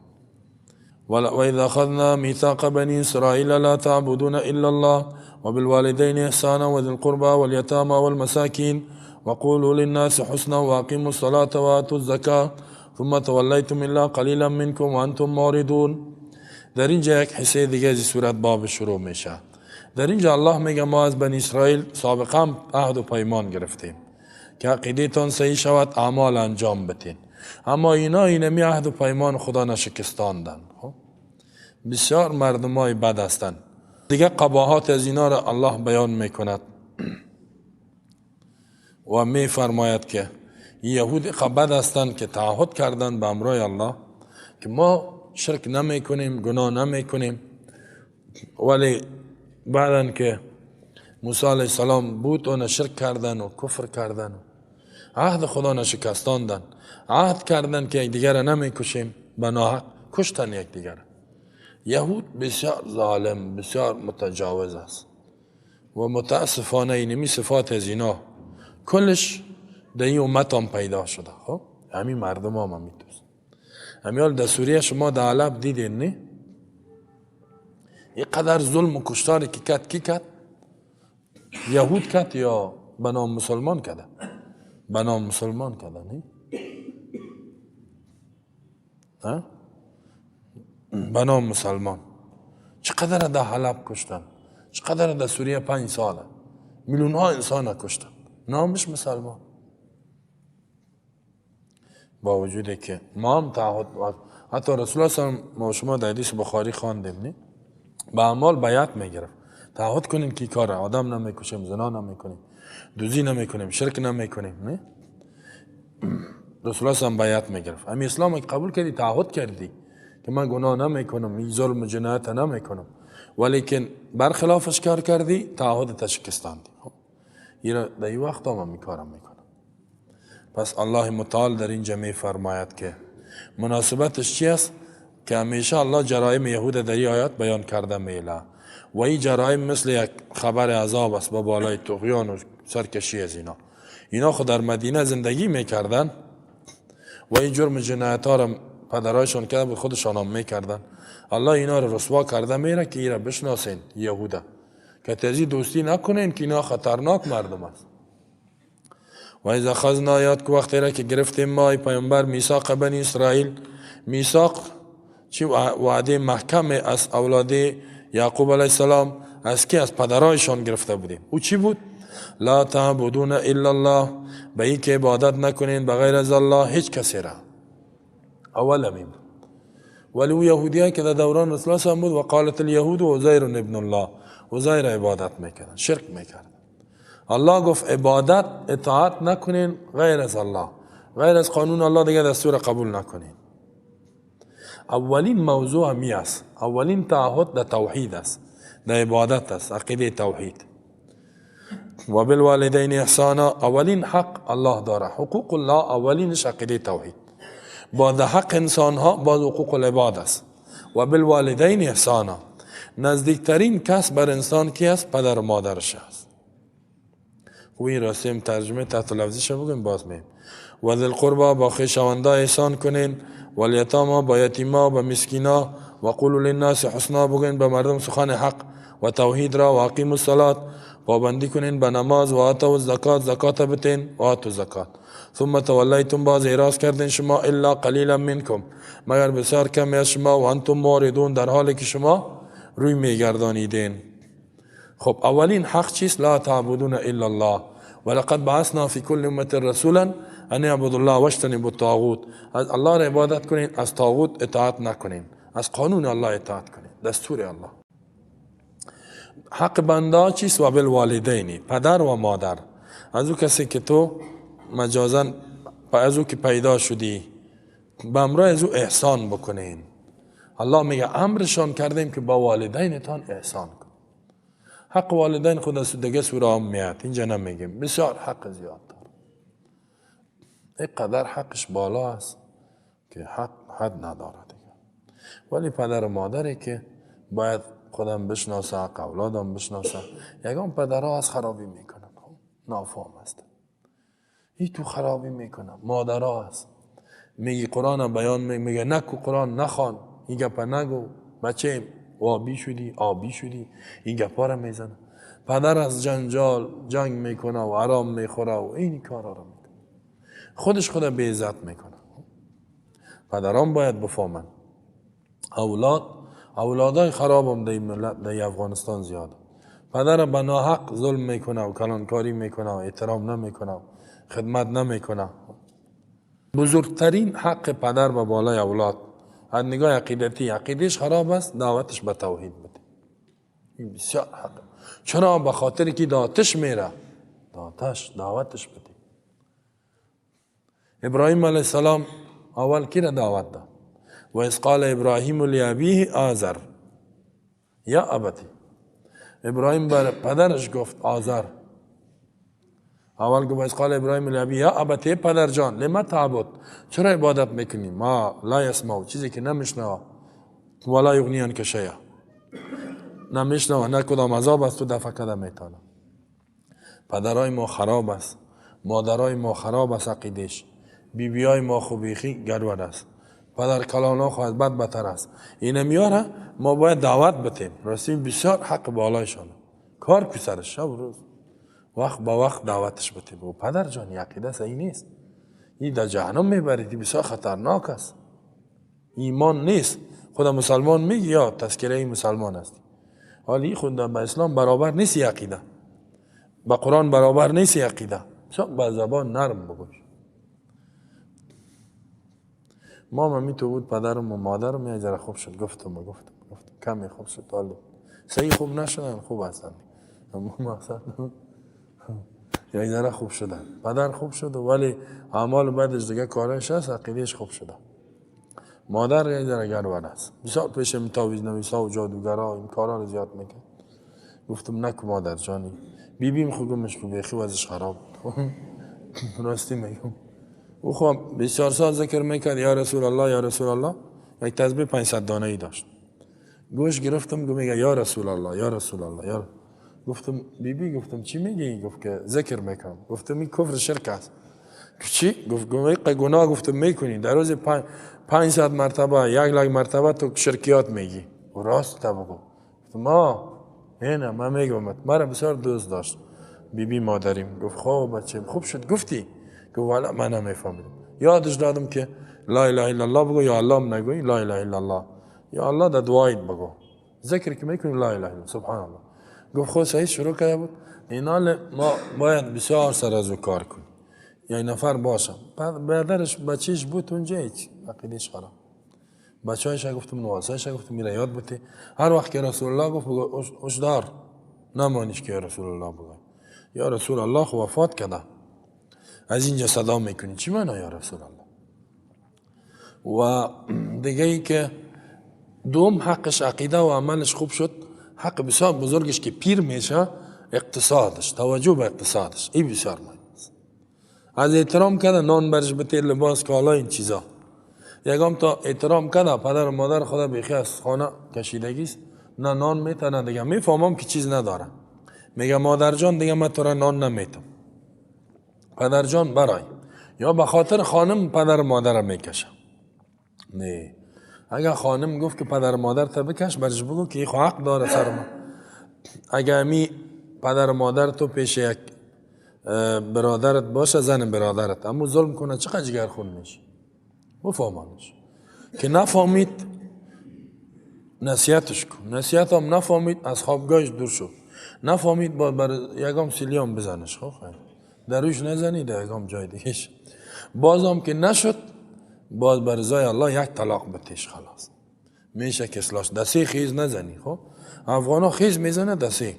وإذا أخذنا ميثاق بني إسرائيل لا تعبدون إلا الله وبالوالدين إحسانا وذي القربى واليتامى والمساكين وقولوا للناس حسنا وأقيموا الصلاة وآتوا الزكاة ثم توليتم إلا قليلا منكم وأنتم معرضون. در اینجا یک حصه دیگه از سورت باب شروع میشه. در اینجا الله میگه ما از بنی اسرائیل سابقا عهد و پیمان گرفتیم که عقیده‌تان صحیح شود، اعمال انجام بدین، اما اینا اینمی عهد و پیمان خدا نشکستاندن. بسیار مردمای بد هستند. دیگه قباحات از اینا را الله بیان میکند و میفرماید که یهود بد هستند که تعهد کردند به امرای الله که ما شرک نمیکنیم، گناه نمیکنیم، ولی بعدن که موسی علیه السلام بود اون شرک کردن و کفر کردن و عهد خدا نشکستاندن، عهد کردن که یکدیگر را نمیکشیم، به ناحق کشتن یکدیگر. یهود بسیار ظالم، بسیار متجاوز است و متاسفانه اینمی صفات از اینا کلش در این امت هم پیدا شده. خب همین مردم هم میتوست. همین در سوریه شما در حلب دیدین نه؟ اینقدر ظلم و کشتاری که کد کی کد؟ یهود کد یا به نام مسلمان کده؟ به نام مسلمان کده نه؟ ها؟ به نام مسلمان چقدر در حلب کشتن، چقدر در سوریه 5 ساله میلیون ها انسان کشتن، نامش مسلمان. با وجودی که ما هم تعهد، حتی رسول الله صلی الله علیه و ما شما در حدیث بخاری خواندیم نه، به اعمال بیعت میگرفت، تعهد کنیم که کار آدم نمیکشیم، زنا نمیکنیم، دزدی نمیکنیم، شرک نمیکنیم، نه؟ رسول الله صلی الله علیه و بیعت میگرفت. همین اسلام که قبول کردی تعهد کردی که من گناه نمیکنم، این ظلم و جنایت نمیکنم، ولیکن برخلافش کار کردی، تعهد تشکستاندی. این در این وقت هم کارم میکنم. پس الله متعال در اینجا میفرماید که مناسبتش چی است؟ که همیشه الله جرایم یهود در این آیات بیان کرده میله و این جرایم مثل یک خبر عذاب است با بالای طغیان و سرکشی از اینا. اینا خود در مدینه زندگی میکردن و این جرم جنایت ها را پدرایشان کرده بود، خودشان هم میکردن. الله اینا را رسوا کرده میره که ایرا بشناسین یهوده، که تزی دوستی نکنین که اینا خطرناک مردم است. و اذا اخذنا، یاد که وقتی را که گرفتیم ما ای پیامبر میثاق بنی اسرائیل، میثاق چی وعده محکم از اولاد یعقوب علیه السلام از کی؟ از پدرایشان گرفته بودیم. او چی بود؟ لا تعبدون الا الله، به این که عبادت نکنین بغیر از الله هیچ کسی را. اول همین بود. ولی او یهودی که در دوران رسول الله بود، و قالت الیهود عزیر ابن الله، عزیر عبادت میکردن، شرک میکردن. الله گفت عبادت اطاعت نکنین غیر از الله، غیر از قانون الله دیگه دستور قبول نکنین. اولین موضوع همی است، اولین تعهد در توحید است، در عبادت است، عقیده توحید. و بالوالدین احسانا، اولین حق الله داره، حقوق الله اولینش عقیده توحید. بعد حق انسان ها بعد حقوق العباد است. و بالوالدین احسانا، نزدیکترین کس بر انسان کی است؟ پدر و مادرش است. خب این راستیم ترجمه تحت لفظیش بگیم باز میم. و ذی القربا، با خویشاوندا احسان کنین، و الیتاما، با یتیما، با مسکینا، و قولوا للناس حسنا، بگین به مردم سخن حق و توحید را، و اقیموا الصلاة، پابندی کنین به نماز، و آتوا الزکات، زکات بتین، و آتوا الزکات. ثم تولیتم، باز اعراض کردین شما، الا قلیلا منکم، مگر بسیار کمی از شما، و انتم معرضون، در حالی که شما روی میگردانیدین. خب اولین حق چیست؟ لا تعبدون الا الله ولقد بعثنا فی کل امة رسولا ان اعبدوا الله واجتنبوا الطاغوت. از الله را عبادت کنین، از طاغوت اطاعت نکنین، از قانون الله اطاعت کنین، دستور الله. حق بنده چیست؟ و بالوالدین، پدر و مادر. از او کسی که تو مجازا از او که پیدا شدی به امرای از او احسان بکنین. الله میگه امرشان کردیم که با والدینتان احسان کن. حق والدین خود از دیگه سوره هم میاد، اینجا نمیگیم، بسیار حق زیاد داره، اینقدر حقش بالا است که حق حد نداره دیگه. ولی پدر و مادری که باید خودم بشناسه، حق اولادم بشناسه. یگان پدرها از خرابی میکنن، نافهم است، ای تو خرابی میکنه. مادرها هست میگی قرآن بیان میگه نکو قرآن نخوان، این گپا نگو بچه، وابی شدی آبی شدی، این گپا را میزنه. پدر از جنجال جنگ میکنه و آرام میخوره و این کارا را میکنه، خودش خود به عزت میکنه. پدران باید بفهمن اولادای خرابم در ملت در افغانستان زیاد. پدر به ناحق ظلم میکنه و کلانکاری میکنه و احترام نمیکنه و خدمت نمیکنه. بزرگترین حق پدر به بالای اولاد از نگاه عقیدتی، عقیدش خراب است، دعوتش به توحید بده. این بسیار حق. چرا؟ به خاطر که داتش میره، داتش دعوتش بده. ابراهیم علیه السلام اول کی را دعوت داد؟ و اذ قال ابراهیم لابیه آزر یا ابتی. ابراهیم بر پدرش گفت آزر. اول گفت اذ قال ابراهیم لابیه یا ابتی، پدر جان، لما تعبد، چرا عبادت میکنی؟ ما لا یسمع، چیزی که نمیشنوه، ولا یغنی عنک شیئا، نمیشنوه، نه کدام عذاب از تو دفع کرده میتونه. پدرای ما خراب است، مادرای ما خراب است، عقیدش، بیبیای ما خوبیخی گرور است، پدر کلانا خو از بد بتر است. اینه میاره ما باید دعوت بتیم. راستی بسیار حق بالایشان، کار کو سرش شب روز وقت با وقت دعوتش بتیم. و پدر جان عقیده صحیح نیست، این در جهنم میبرید، بسیار خطرناک است، ایمان نیست. خدا مسلمان میگه یا تذکره مسلمان است، حالی خود با اسلام برابر نیست، عقیده با قرآن برابر نیست، عقیده بسیار با زبان نرم بگوش. ما می تو بود پدرم و مادرم یه ذره خوب شد، گفتم کمی خوب شد، حالا صحیح خوب نشدن، خوب هستن، اما مقصد یه ذره خوب شدن. پدر خوب شد ولی اعمال بعدش دیگه کارش هست، عقیدهش خوب شده. مادر یه ذره گرور است، بسیار پیش تعویذ نویسا و جادوگرا این کارا رو زیاد میکرد. گفتم نکو مادر جانی، بیبیم خو گمش کو بیخی وضعش خراب بود. راستی میگم او خب بسیار سال ذکر میکرد یا رسول الله یا رسول الله، یک تسبیح 500 دانه ای داشت. گوش گرفتم، گفت میگه یا رسول الله یا رسول الله یا. گفتم بیبی، گفتم چی میگی؟ گفت که ذکر میکنم. گفتم این کفر شرک است. چی؟ گفت گناه. گفتم میکنی در روز 500 مرتبه 1 لک مرتبه تو شرکیات میگی. و راست تا بگو. گفتم ما نه من میگم، مرا بسیار دوست داشت بیبی مادریم. گفت خب بچه خوب شد گفتی. گفت والا من نمیفهمیدم. یادش دادم که لا اله الا الله بگو، یا الله هم نگوی، لا اله الا الله، یا الله در دعایت بگو، ذکر که میکنی لا اله الا سبحان الله. گفت خود صحیح شروع کرده بود. اینا ما باید بسیار سر از او کار کنیم. یک نفر باشه، برادرش بچهش بود اونجا، هیچ عقیدهش خراب، بچه‌هاش گفتم، نواسه‌اش گفتم میره یاد بده، هر وقت که رسول الله گفت بگو اشدار نمانیش که رسول الله بگو، یا رسول الله خو وفات کرده، از اینجا صدا میکنی چی معنا یا رسول الله؟ و دیگه ای که دوم حقش عقیده و عملش خوب شد، حق بسیار بزرگش که پیر میشه اقتصادش، توجه به اقتصادش، این بسیار مهم است. از احترام کرده نان برش بته، لباس، کالا، این چیزا. یکم تا احترام کرده پدر و مادر خدا بیخی از خانه کشیدگیست، نه نان میته نه دیگه، میفهمم که چیز نداره، میگه مادر جان دیگه من تو را نان نمیتم، پدر جان برای، یا به خاطر خانم پدر و مادر میکشم. نه، اگر خانم گفت که پدر و مادر تا بکش، برش بگو که خو حق داره سر ما. اگر می پدر و مادر تو پیش یک برادرت باشه، زن برادرت، اما ظلم کنه چقدر جگر خون میشه، بفهمانش که نفهمید نصیحتش کن، نصیحت هم نفهمید از خوابگاهش دور شد، نفهمید با بر یگام سیلیام بزنش، خب خیر دروش نزنی در یگام جای دیگهش، بازم که نشد باز بر رضای الله یک طلاق بتیش، خلاص میشه که اصلاح. دستی خیز نزنی، خب افغانا خیز میزنه دستی،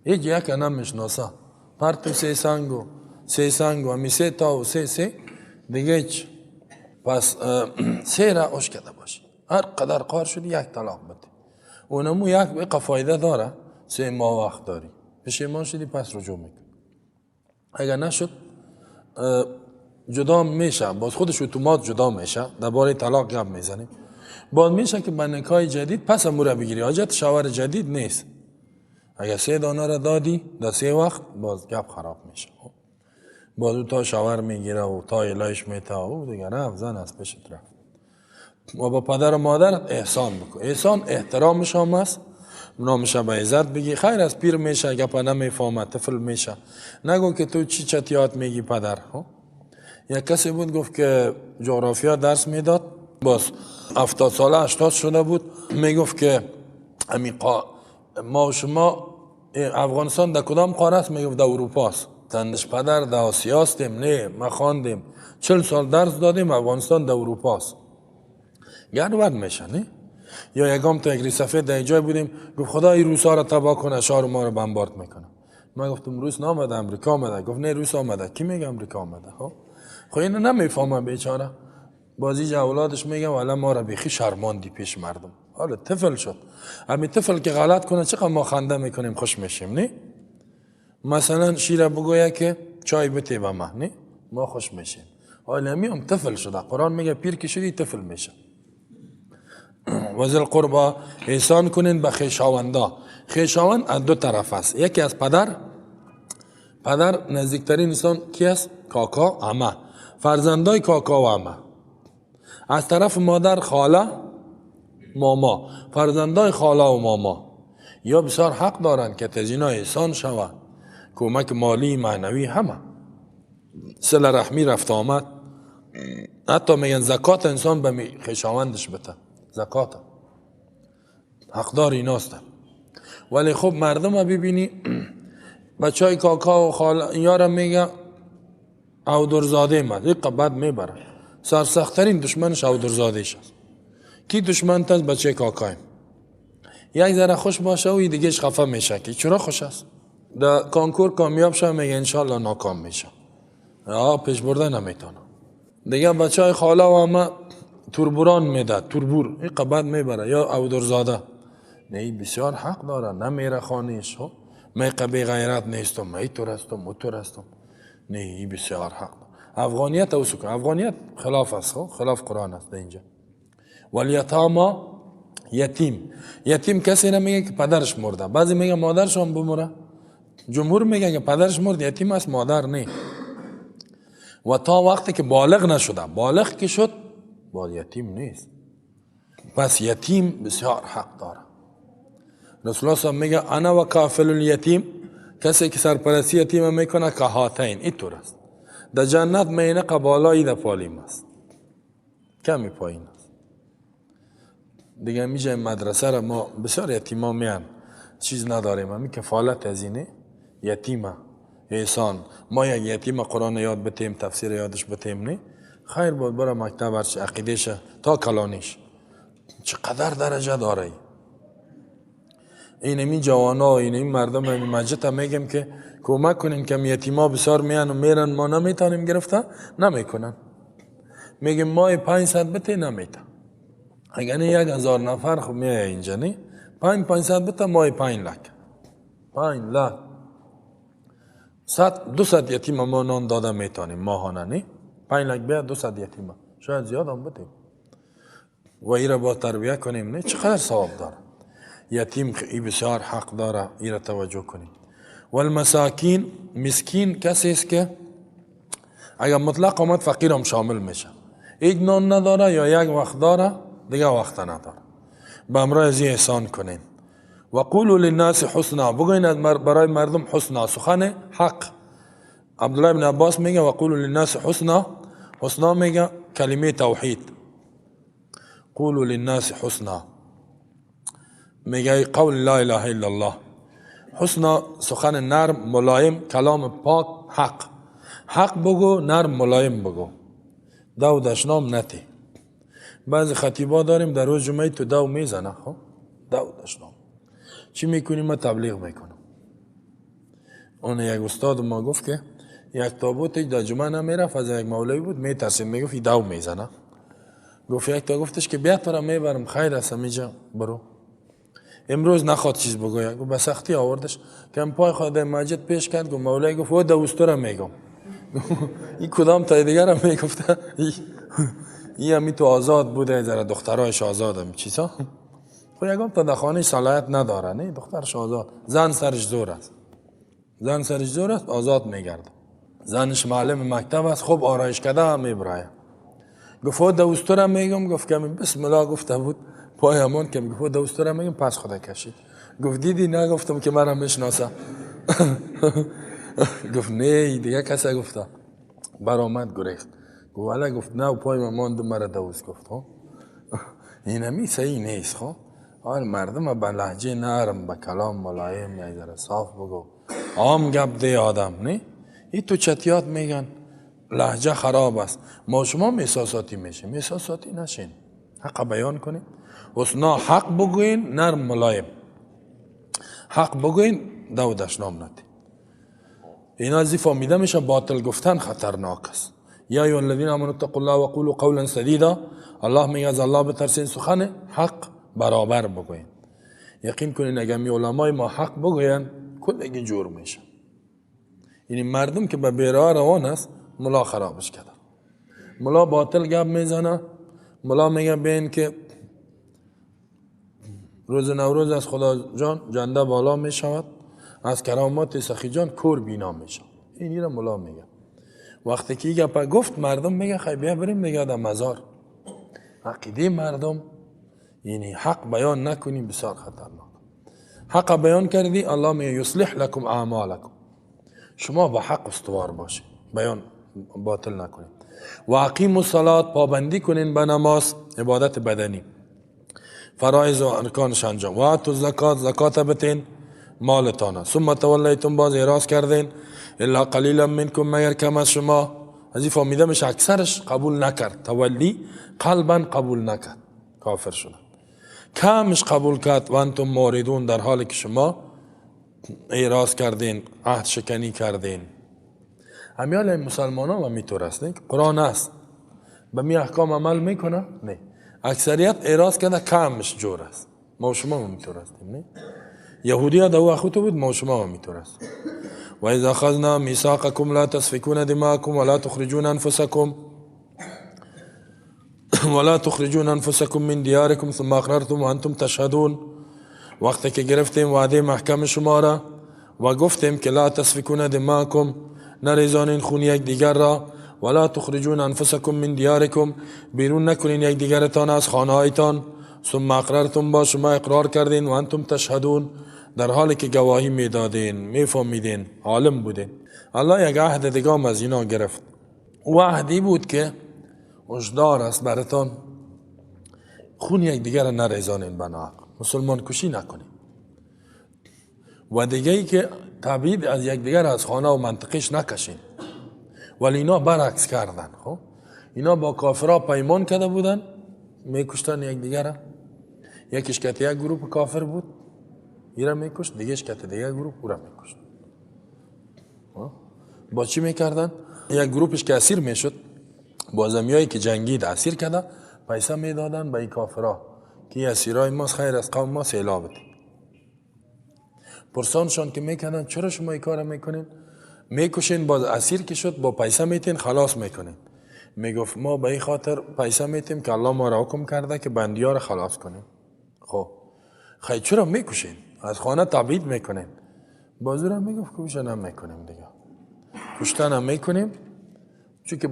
هیچ یک نمیشناسه، پرتو سه سنگو سه سنگو همی سه تا و سه سه دیگه هیچ. پس سه را اوش کرده باشی، هر قدر قار شدی یک طلاق بده، اونمو یک بقى فایده داره، 3 ماه وقت داری، پشیمان شدی پس رجوع میکنی، اگر نشد جدا میشه، باز خودش اتومات جدا میشه. درباره طلاق گپ میزنیم، باز میشه که به نکاح جدید پس امو را بگیری، حاجت شوهر جدید نیست. اگر 3 دانه را دادی در 3 وقت باز گپ خراب میشه، باز او تا شوهر میگیره و تا الهش میته و دیگه رفت، زن از پیشت رفت. و با پدر و مادر احسان بکن، احسان احترامش هم است، نامش به عزت بگی، خیر از پیر میشه گپ نمیفهمه، طفل میشه، نگو که تو چی چتیات میگی پدر. یک کسی بود گفت که جغرافیا درس میداد، باز 70 ساله 80 شده بود، میگفت که ما و شما افغانستان در کدام قاره است؟ میگفت در اروپا است. تندش پدر در آسیا هستیم، نه ما خواندیم 40 سال درس دادیم افغانستان در اروپا است. گرد میشه نه؟ یا یکم تا یک سفید در جای بودیم، گفت خدا این روسا را تباه کنه، شهر ما رو بمبارد میکنه. من گفتم روس نامده، امریکا آمده. گفت نه روس آمده. کی میگه امریکا آمده؟ خب اینو نمیفهمم بیچاره. بازی اولادش میگه والا ما را بیخی شرماندی پیش مردم. حالا طفل شد، همین طفل که غلط کنه چقدر ما خنده میکنیم خوش میشیم، نه؟ مثلا شیر بگویه که چای بده به من، نه؟ ما خوش میشیم. حالا میام طفل شده، قرآن میگه پیر که شدی طفل میشه. وذل قربا احسان کنین به خویشاوندا. خویشاوند از دو طرف است، یکی از پدر، پدر نزدیکترین انسان کی است؟ کاکا، عمه، فرزندای کاکا و عمه. از طرف مادر خاله، ماما، فرزندای خاله و ماما. یا بسیار حق دارند که تزینا احسان شود، کمک مالی معنوی همه، صله رحمی رفت آمد. حتی میگن زکات انسان به خویشاوندش بده، زکات حقدار ایناستن. ولی خب مردم رو ببینی بچه های کاکا و خاله یارم میگه اودرزاده مد، یک بد میبره، سرسختترین دشمنش اودرزاده است. کی دشمن تاست؟ بچه کاکایم. یک ذره خوش باشه و دیگهش خفه میشه که چرا خوش است. در کانکور کامیاب شه میگه انشالله ناکام میشه، پیش برده نمیتونه. دیگه بچه های خاله و همه توربوران میده، توربور این بد میبره، یا اودرزاده. نه بسیار حق داره، نمیره خانهش، می بی غیرت نیستم، می تور هستم، او تور هستم. نه این بسیار حق داره. افغانیت او سکن، افغانیت خلاف است، خلاف قرآن است اینجا. والیتاما یتیم، یتیم کسی نمیگه که پدرش مرده، بعضی میگه مادرش هم بمره، جمهور میگه که پدرش مرد یتیم است، مادر نه. و تا وقتی که بالغ نشده، بالغ که شد باز یتیم نیست. پس یتیم بسیار حق داره. رسول الله صلی میگه انا و کافل الیتیم، کسی که سرپرستی یتیم میکنه که هاتین اینطور است، در جنت مینه قبالایی در پالیم است. کمی پایین است. دیگه میجه مدرسه را ما بسیار یتیما میان، چیز نداریم، همی کفالت از اینه یتیمه احسان. ما یک یتیم قرآن یاد بتیم، تفسیر یادش بتیم، نه خیر بود برای مکتب هرچی عقیدهش تا کلانیش چقدر درجه داره. این می جوانا، این این مردم این مسجد هم میگم که کمک کنین که یتیما بسیار میان و میرن، ما نمیتونیم گرفته نمیکنن. میگیم ما 500 بته نمیته، اگر نه 1000 نفر خب میای اینجا، نه 500 بته مای 5 لک، 5 لک 100 200 یتیم ما نان داده میتونیم ماهانه، نه 5 لک بیا 200 یتیم، شاید زیاد هم بتیم و ای را با تربیه کنیم، نه چقدر ثواب داره. یتیم ای بسیار حق داره، ای را توجه کنیم. والمساکین، مسکین کسی است که اگر مطلق آمد فقیر هم شامل میشه، یک نان نداره یا یک وقت داره دیگه وقت نداره، به امرای از احسان کنین. و قولوا للناس حسنا، بگوین برای مردم حسنا، سخن حق. عبدالله بن عباس میگه و قولوا للناس حسنا، حسنا میگه کلمه توحید. قولوا للناس حسنا میگه قول لا اله الا الله. حسنا سخن نرم ملایم، کلام پاک، حق. حق بگو، نرم ملایم بگو، دو دشنام نتی. بعضی خطیبا داریم در روز جمعه تو دو میزنه، خب دو دشنام چی میکنیم؟ ما تبلیغ میکنم. اون یک استاد ما گفت که یک تابوت در جمعه نمیرفت، از یک مولوی بود میترسیم، میگفت دو میزنه. گفت یک تا گفتش که بیا تو را میبرم، خیر است اینجا برو، امروز نخواد چیز بگوید. گفت به سختی آوردش کم پای خود در مسجد پیش کرد. گفت مولوی گفت او دوستو را میگم. این کدام تا دیگر هم میگفته این همی تو آزاد بوده، ذره دخترایش آزاد هم چیزا. خب یکم تا در خانه صلاحیت نداره، نه دخترش آزاد، زن سرش زور است، زن سرش زور است، آزاد میگرده. زنش معلم مکتب است، خوب آرایش کرده هم میبرایه. گفت او دوستو را میگم. گفت کمی بسم الله گفته بود پای همان که گفت دوستو را میگم، پس خدا کشید. گفت دیدی نگفتم که مرا میشناسه؟ گفت نه دیگه کسی گفته. برآمد گریخت. گفت والا، گفت نه پای من ماند مرا دوست گفت. خب اینمی صحیح نیست. خب آن مردم به لهجه نرم، به کلام ملایم، یک ذره صاف بگو، عام گپ دی آدم نه. این تو چتیات میگن لهجه خراب است، ما شما احساساتی میشیم. احساساتی نشین، حق بیان کنیم. حسنا حق بگوین، نرم ملایم حق بگوین، دو دشنام ندین. اینا از فهمیده میشه باطل گفتن خطرناک است. یا ایها الذین آمنوا اتقوا الله وقولوا قولا سدیدا. الله میگه از الله بترسین، سخن حق برابر بگوین. یقین کنین اگر می علمای ما حق بگوین کلگی جور میشه. یعنی مردم که به بیراه روان است، ملا خرابش کرده. ملا باطل گپ میزنه، ملا میگه بین که روز نوروز از خدا جان جنده بالا می شود، از کرامات سخی جان کور بینا می شود. این را ملا میگه. وقتی که این گپ گفت مردم میگه خیلی بیا بریم دیگه در مزار. عقیده مردم یعنی حق بیان نکنی بسیار خطرناک. حق بیان کردی الله میگه یصلح لکم اعمالکم، شما با حق استوار باشید، بیان باطل نکنید. و اقیموا الصلاة، پابندی کنین به نماز، عبادت بدنی، فرایض و ارکانش انجام. و آتوا الزکات، زکات بتین مالتانه. ثم تولیتم، باز اعراض کردین. الا قلیلا منکم، مگر کم از شما. از این فهمیده میشه اکثرش قبول نکرد، تولی قلبا قبول نکرد، کافر شدن. کمش قبول کرد. و انتم معرضون، در حالی که شما اعراض کردین، عهد شکنی کردین. همیال مسلمان ها میتور است، نه قرآن است به می احکام عمل میکنه، نه اکثریت اعراض کرده، کمش جور است. ما و شما میتور هستیم، نه یهودی ها دو اخوتو بود، ما و شما میتور است. و اذا اخذنا میثاقکم لا تسفکون دماءکم ولا تخرجون انفسکم ولا تخرجون انفسکم من دیارکم ثم اقررتم وانتم تشهدون. وقتی که گرفتیم وعده محکم شما را و گفتیم که لا تسفکون دماءکم، نریزانین خون یک دیگر را، ولا تخرجون انفسکم من دیارکم، بیرون نکنین یک دیگرتان از خانه هایتان، ثم اقررتم، با شما اقرار کردین، و انتم تشهدون، در حالی که گواهی میدادین، میفهمیدین، عالم بودین. الله یک عهد دیگه از اینا گرفت. و عهدی بود که هشدار است براتان، خون یک دیگر را نریزانین به ناحق، مسلمان کشی نکنین. و دیگه ای که تبعید از یکدیگر از خانه و منطقش نکشین. ولی اینا برعکس کردن. خب اینا با کافرها پیمان کرده بودن، میکشتن یکدیگر را. یکیش که یک گروه کافر بود ایرا میکشت، دیگهش که دیگه گروه او را میکشت. با چی میکردن؟ یک گروپش که اسیر میشد، با زمیایی که جنگید اسیر کرده پیسه میدادن به این کافرها که اسیرای ماست، خیر از قوم ما سیلا بده. پرسانشان که میکنن چرا شما این کار میکنین؟ میکشین، باز اسیر که شد با پیسه میتین خلاص میکنین. میگفت ما به این خاطر پیسه میتیم که الله ما را حکم کرده که بندیا را خلاص کنیم. خب خیلی چرا میکشین؟ از خانه تبعید میکنین. بازو را میگفت که هم میکنیم دیگه، کشتن هم میکنیم، چون که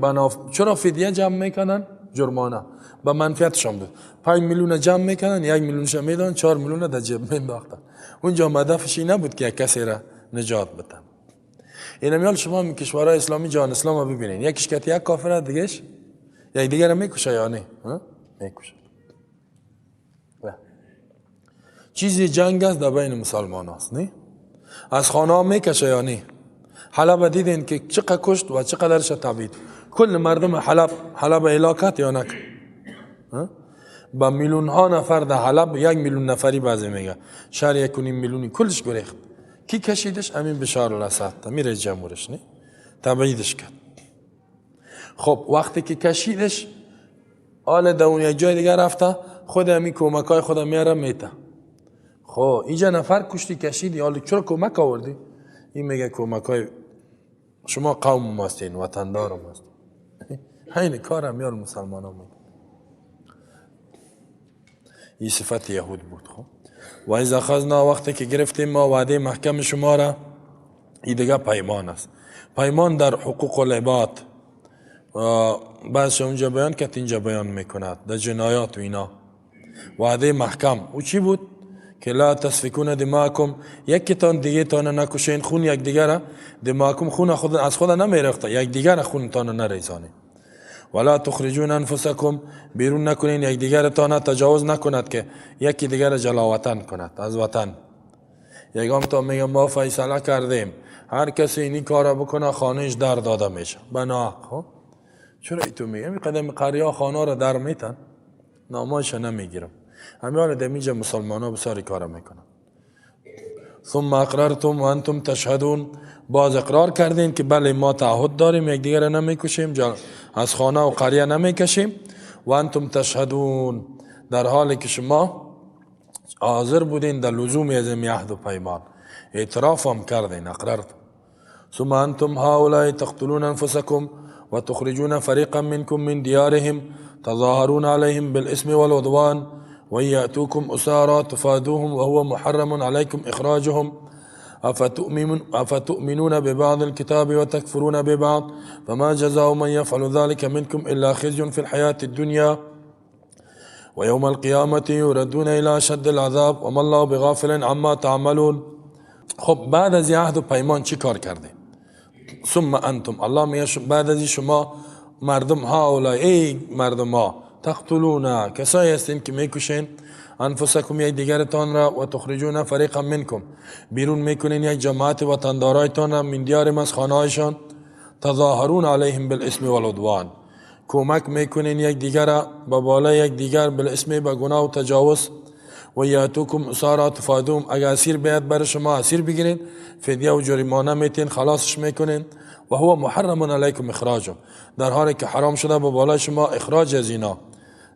چرا فدیه جمع میکنن؟ جرمانه به منفعتشان بود. 5 میلیون جمع میکنن، 1 میلیونش میدن، 4 میلیون در جیب مینداختن. اونجا هدفش این نبود که یک کسی را نجات بدن. اینمیال شما می کشورهای اسلامی جهان اسلام رو ببینین، یکیش که یک کافر دیگهش یک دیگر رو میکشه یا نه؟ میکشه. چیزی جنگ است در بین مسلمان هاست، نه؟ از خانه ها میکشه یا نه؟ حلب دیدین که چقدر کشت و چقدرش تبعید. کل مردم حلب هلاکت یا نکرد؟ با میلیون ها نفر در حلب، 1 میلیون نفری بعضی میگه شهر 1.5 میلیونی کلش گریخت. کی کشیدش؟ امین بشار الاسد میره جمهورش، نه؟ تبعیدش کرد. خب وقتی که کشیدش آل در اون یک جای دیگه رفته، خود همین کمک های خودم میاره میته. خب اینجا نفر کشتی کشیدی، حالا چرا کمک آوردی؟ این میگه کمک های شما قوم ماستین، وطندار ماستین. این کار هم یار مسلمان ها میگه. این صفت یهود بود. خب و اذا اخذنا، وقتی که گرفتیم ما وعده محکم شما را، این دیگه پیمان است. پیمان در حقوق العباد بعضش اونجا بیان که اینجا بیان میکند در جنایات و اینا. وعده محکم او چی بود؟ که لا تسفکون دماءکم، یکی تان دیگه تان نکشین، خون یک دیگه را، دماءکم خون خود از خود نمیرخته، یک دیگه را خون تان نریزانه. ولا تخرجون انفسکم، بیرون نکنین یک دیگر تان، تجاوز نکند که یکی دیگر را جلاوطن کند از وطن. یگام تا میگه ما فیصله کردیم هر کسی اینی کارا بکنه خانهش در داده میشه بنا. خب چرا ای تو میگه؟ قدم قریه خانه را در میتن، نامایش نمیگیرم. همیان در اینجا مسلمان ها بسیاری کارا میکنن. ثم اقررتم و انتم تشهدون، باز اقرار کردین که بله ما تعهد داریم، یک دیگر را نمیکشیم، از خانه و قریه نمیکشیم. و انتم تشهدون، در حالی که شما حاضر بودین در لزوم از این عهد و پیمان، اعتراف هم کردین، اقررتم. ثم انتم هؤلاء تقتلون انفسکم وتخرجون فريقا منكم من ديارهم تظاهرون عليهم بالإثم والعدوان وإن يأتوكم أسارى تفادوهم وهو محرم عليكم إخراجهم أفتؤمنون ببعض الكتاب وتكفرون ببعض فما جزاء من يفعل ذلك منكم إلا خزي في الحياة الدنيا ويوم القيامة يردون إلى أشد العذاب وما الله بغافل عما تعملون. خب بعد از عهد و پیمان چی کار کرده؟ ثم انتم، الله میگه بعد از شما مردم ها، ای مردم ها، تقتلون، کسایی هستین که میکشین انفسکم، یک دیگرتان را، و تخرجون فریقا منکم، بیرون میکنین یک جماعت وطندارایتان را، من دیارم، از خانهایشان، تظاهرون علیهم بالاسم والعدوان، کمک میکنین یک دیگر را با بالای یک دیگر، بالاسم، به گناه و تجاوز. و یاتوکم اسارا تفادوم، اگر اسیر بیاد بر شما اسیر بگیرین، فدیه و جریمانه میتین، خلاصش میکنین. و هو محرم علیکم اخراجه، در حالی که حرام شده به بالای شما اخراج از اینا،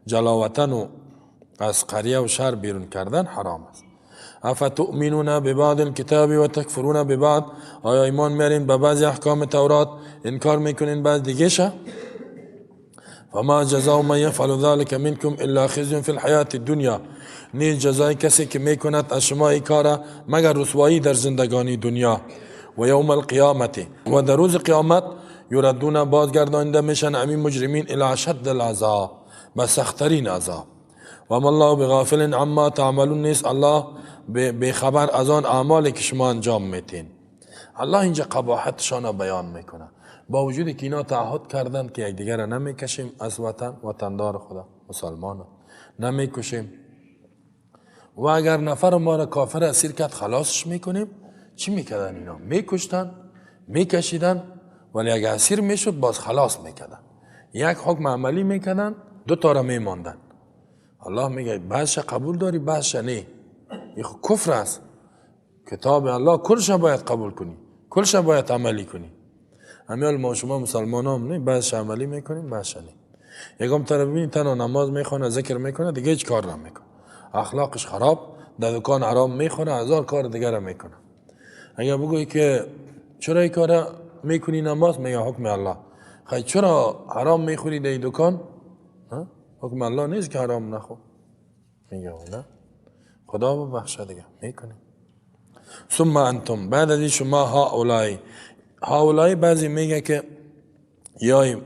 جلاوطن و از قریه و شهر بیرون کردن حرام است. افتؤمنون ببعض الكتاب و تکفرون ببعض، آیا ایمان میارین به بعضی احکام تورات، انکار میکنین بعض دیگه؟ فما جزاء من يفعل ذلك منكم الا خزي في الحياة الدنيا، نیز جزای کسی که میکند از شما این کار مگر رسوایی در زندگانی دنیا. و یوم القیامت، و در روز قیامت، یردون، بازگردانده میشن امین مجرمین، الی اشد العذاب، به سخترین عذاب. و ما الله بغافل عما تعملون، نیست الله بی خبر از آن اعمالی که شما انجام میتین. الله اینجا قباحتشان بیان میکنه. با وجودی که اینا تعهد کردند که یکدیگر را نمیکشیم از وطن، وطندار خدا مسلمان نمیکشیم، و اگر نفر ما را کافر اسیر کرد خلاصش میکنیم. چی میکردن اینا؟ میکشتن، میکشیدن، ولی اگر اسیر میشد باز خلاص میکردن. یک حکم عملی میکردن، دو تا را میماندن. الله میگه بعضش قبول داری بعضش نه. این کفر است. کتاب الله کلش باید قبول کنی، کلش باید عملی کنی. همیال ما شما مسلمان هم نه، بعضش عملی میکنیم بعضش نه. یکم طرف ببینی تنها نماز میخونه، ذکر میکنه، دیگه هیچ کار نمیکنه، اخلاقش خراب، در دکان حرام میخوره، هزار کار دیگر هم میکنه. اگر بگویی که چرا این کار میکنی نماز، میگه حکم الله. خیلی چرا حرام میخوری در دکان؟ حکم الله نیست که حرام نخور. میگه نه، خدا ببخشه دیگه میکنه. ثم انتم، بعد از این شما هؤلاء، هؤلاء بعضی میگه که یا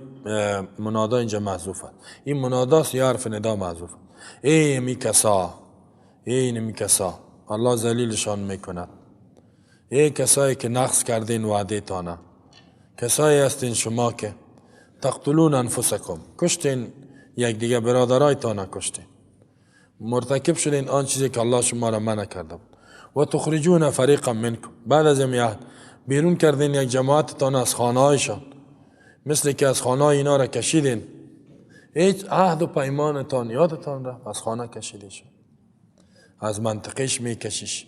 منادا اینجا محذوفه، این مناداست یا حرف ندا محذوفه. ای می کسا، ای نمی کسا، الله ذلیلشان میکند. ای کسایی که نقض کردین وعده تانه، کسایی هستین شما که تقتلون انفسکم، کشتین یکدیگه، برادرایتانه کشتین، مرتکب شدین آن چیزی که الله شما را منع کرده بود. و تخرجون فریقا منکم، بعد از این عهد بیرون کردین یک جماعتتان از خانه هایشان، مثل که از خانه اینا را کشیدین. هیچ عهد و پیمانتان یادتان رفت، از خانه کشیده شد، از منطقهش میکشیش،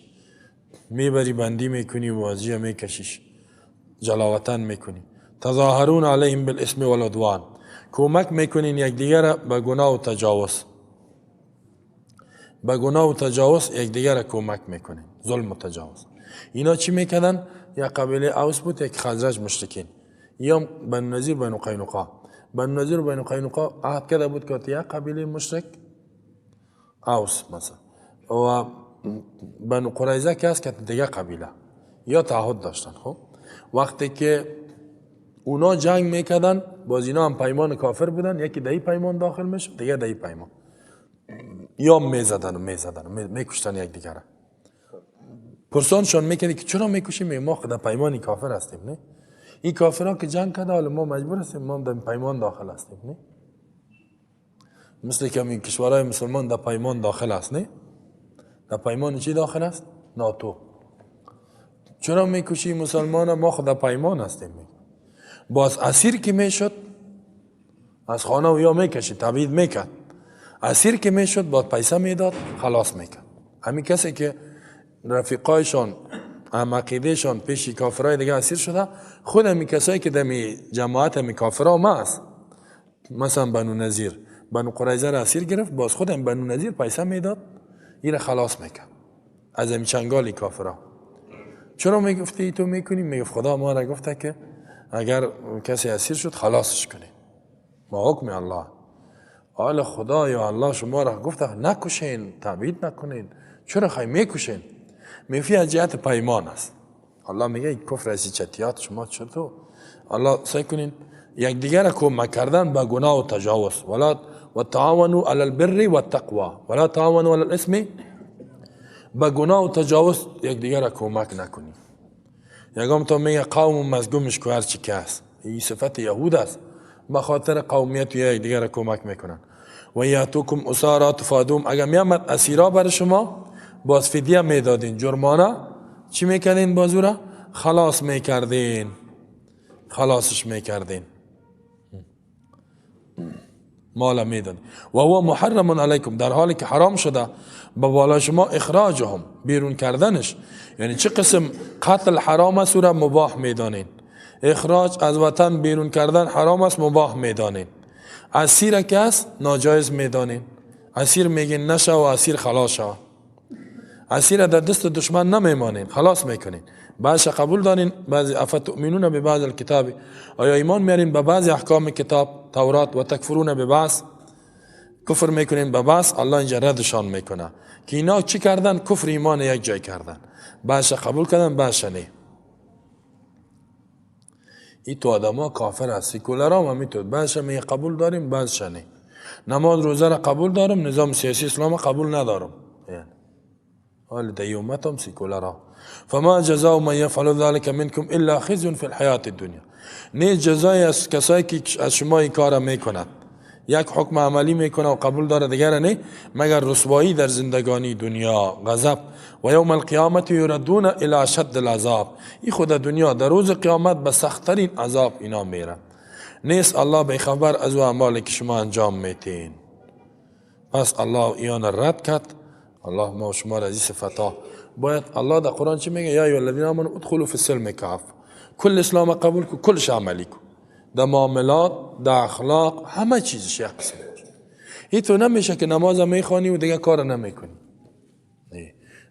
میبری بندی میکنی و ازیا میکشیش، جلاوطن میکنی. تظاهرون علیهم بالاسم والعدوان، کمک میکنین یکدیگر را به گناه و تجاوز، به گناه و تجاوز یکدیگر را کمک میکنین، ظلم و تجاوز. اینا چی میکردن؟ یک قبیله اوس بود، یک خزرج مشرکین، یا بنو نضیر بنو قینقاع. بنو نضیر و بنو قینقاع عهد کرده بود که یک قبیله مشرک اوس مثلا، و بنو قریظه که هست که دیگه قبیله یا تعهد داشتن. خب وقتی که اونا جنگ میکردن، باز اینا هم پیمان کافر بودن، یکی دهی پیمان داخل میشد، دیگه دهی پیمان، یا میزدن و میزدن و میکشتن یک دیگره. پرسانشان میکردی که چرا میکشیم؟ ما خود پیمان کافر هستیم، نه؟ این کافرها که جنگ کرده، حالا ما مجبور هستیم، ما در پیمان داخل هستیم، نه؟ مثل که این کشورهای مسلمان در پیمان داخل است، نه؟ در پیمان چی داخل است؟ ناتو. چرا میکشی مسلمان؟ ما خود در پیمان هستیم. باز اسیر که میشد از خانه و یا میکشید، تبعید میکرد. اسیر که میشد باز پیسه میداد، خلاص میکرد. همین کسی که رفیقایشان هم عقیدهشان پیش کافرای دیگه اسیر شده، خود همین کسایی که دمی جماعت همی کافرها ما است، مثلا بنو نضیر بنو قریظه را اسیر گرفت، باز خود هم بنو نضیر پیسه میداد، این خلاص میکرد از همین چنگال کافرها. چرا میگفتی تو میکنی؟ میگفت خدا ما را گفته که اگر کسی اسیر شد خلاصش کنی، ما حکم الله. حالا خدا یا الله شما را گفته نکشین، تبعید نکنین، چرا خی میکشین؟ میفی از جهت پیمان است. الله میگه کفر از چتیات شما چطور؟ الله سعی کنین یکدیگر را کمک کردن به گناه و تجاوز، ولا و تعاونوا علی البر والتقوا ولا تعاونوا علی الاثم، به گناه و تجاوز یکدیگر را کمک نکنین. یکم تا میگه قوم مزگومش کو هر چی که هست، این صفت یهود است، به خاطر قومیت یکدیگر را کمک میکنن. و یاتوکم اسارا تفادوم، اگر میامد اسیرا بر شما باز فدیه میدادین، جرمانه چی میکردین؟ بازو را خلاص میکردین، خلاصش میکردین، مال میدادین. و هو محرم علیکم، در حالی که حرام شده به بالا شما اخراجهم، بیرون کردنش. یعنی چه قسم قتل حرام است را مباح میدانین، اخراج از وطن بیرون کردن حرام است مباح میدانین، اسیر که است ناجایز میدانین، اسیر میگین نشه و اسیر خلاص شوه، اسیر در دست دشمن نمیمانین، خلاص میکنین. بعضی قبول دارین، بعضی افتؤمنون به بعض الکتاب، آیا ایمان میارین به بعضی احکام کتاب تورات، و تکفرون به بعض، کفر میکنین به بعض. الله اینجا ردشان میکنه که اینا چی کردن؟ کفر ایمان یک جای کردن، بعضی قبول کردن بعضی نه. این تو آدم ها کافر هست، سیکولر هم همینطور، بعضی میگه قبول داریم بعضی نه. نماز روزه را قبول دارم، نظام سیاسی اسلام قبول ندارم. یعنی حال در امت هم سیکولرها. فما جزاء من یفعل ذلك منکم الا خزی فی الحیات الدنیا. نه جزای از کسایی که از شما این کار میکند، یک حکم عملی میکنه و قبول داره دیگر نه، مگر رسوایی در زندگانی دنیا، غضب. و یوم القیامت یردون الی اشد العذاب. این خود دنیا، در روز قیامت به سختترین عذاب اینا میرن. نیست الله به خبر از او اعمالی که شما انجام میتین. پس الله ایان رد کرد. الله ما و شما را از این صفت. باید الله در قرآن چی میگه؟ یا ایها الذین آمنوا ادخلوا فی السلم کافه. کل اسلام قبول کو، کلش عملی کو، در معاملات، در اخلاق، همه چیزش یک قسم باشه. هیچ نمیشه که نماز میخوانی و دیگه کار نمیکنی.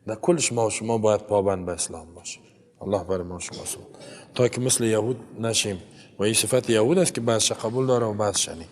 در کلش ما و شما باید پابند به اسلام باشه. الله بر ما و شما سود تا که مثل یهود نشیم. و این صفت یهود است که بعضش قبول داره و بعضش نه.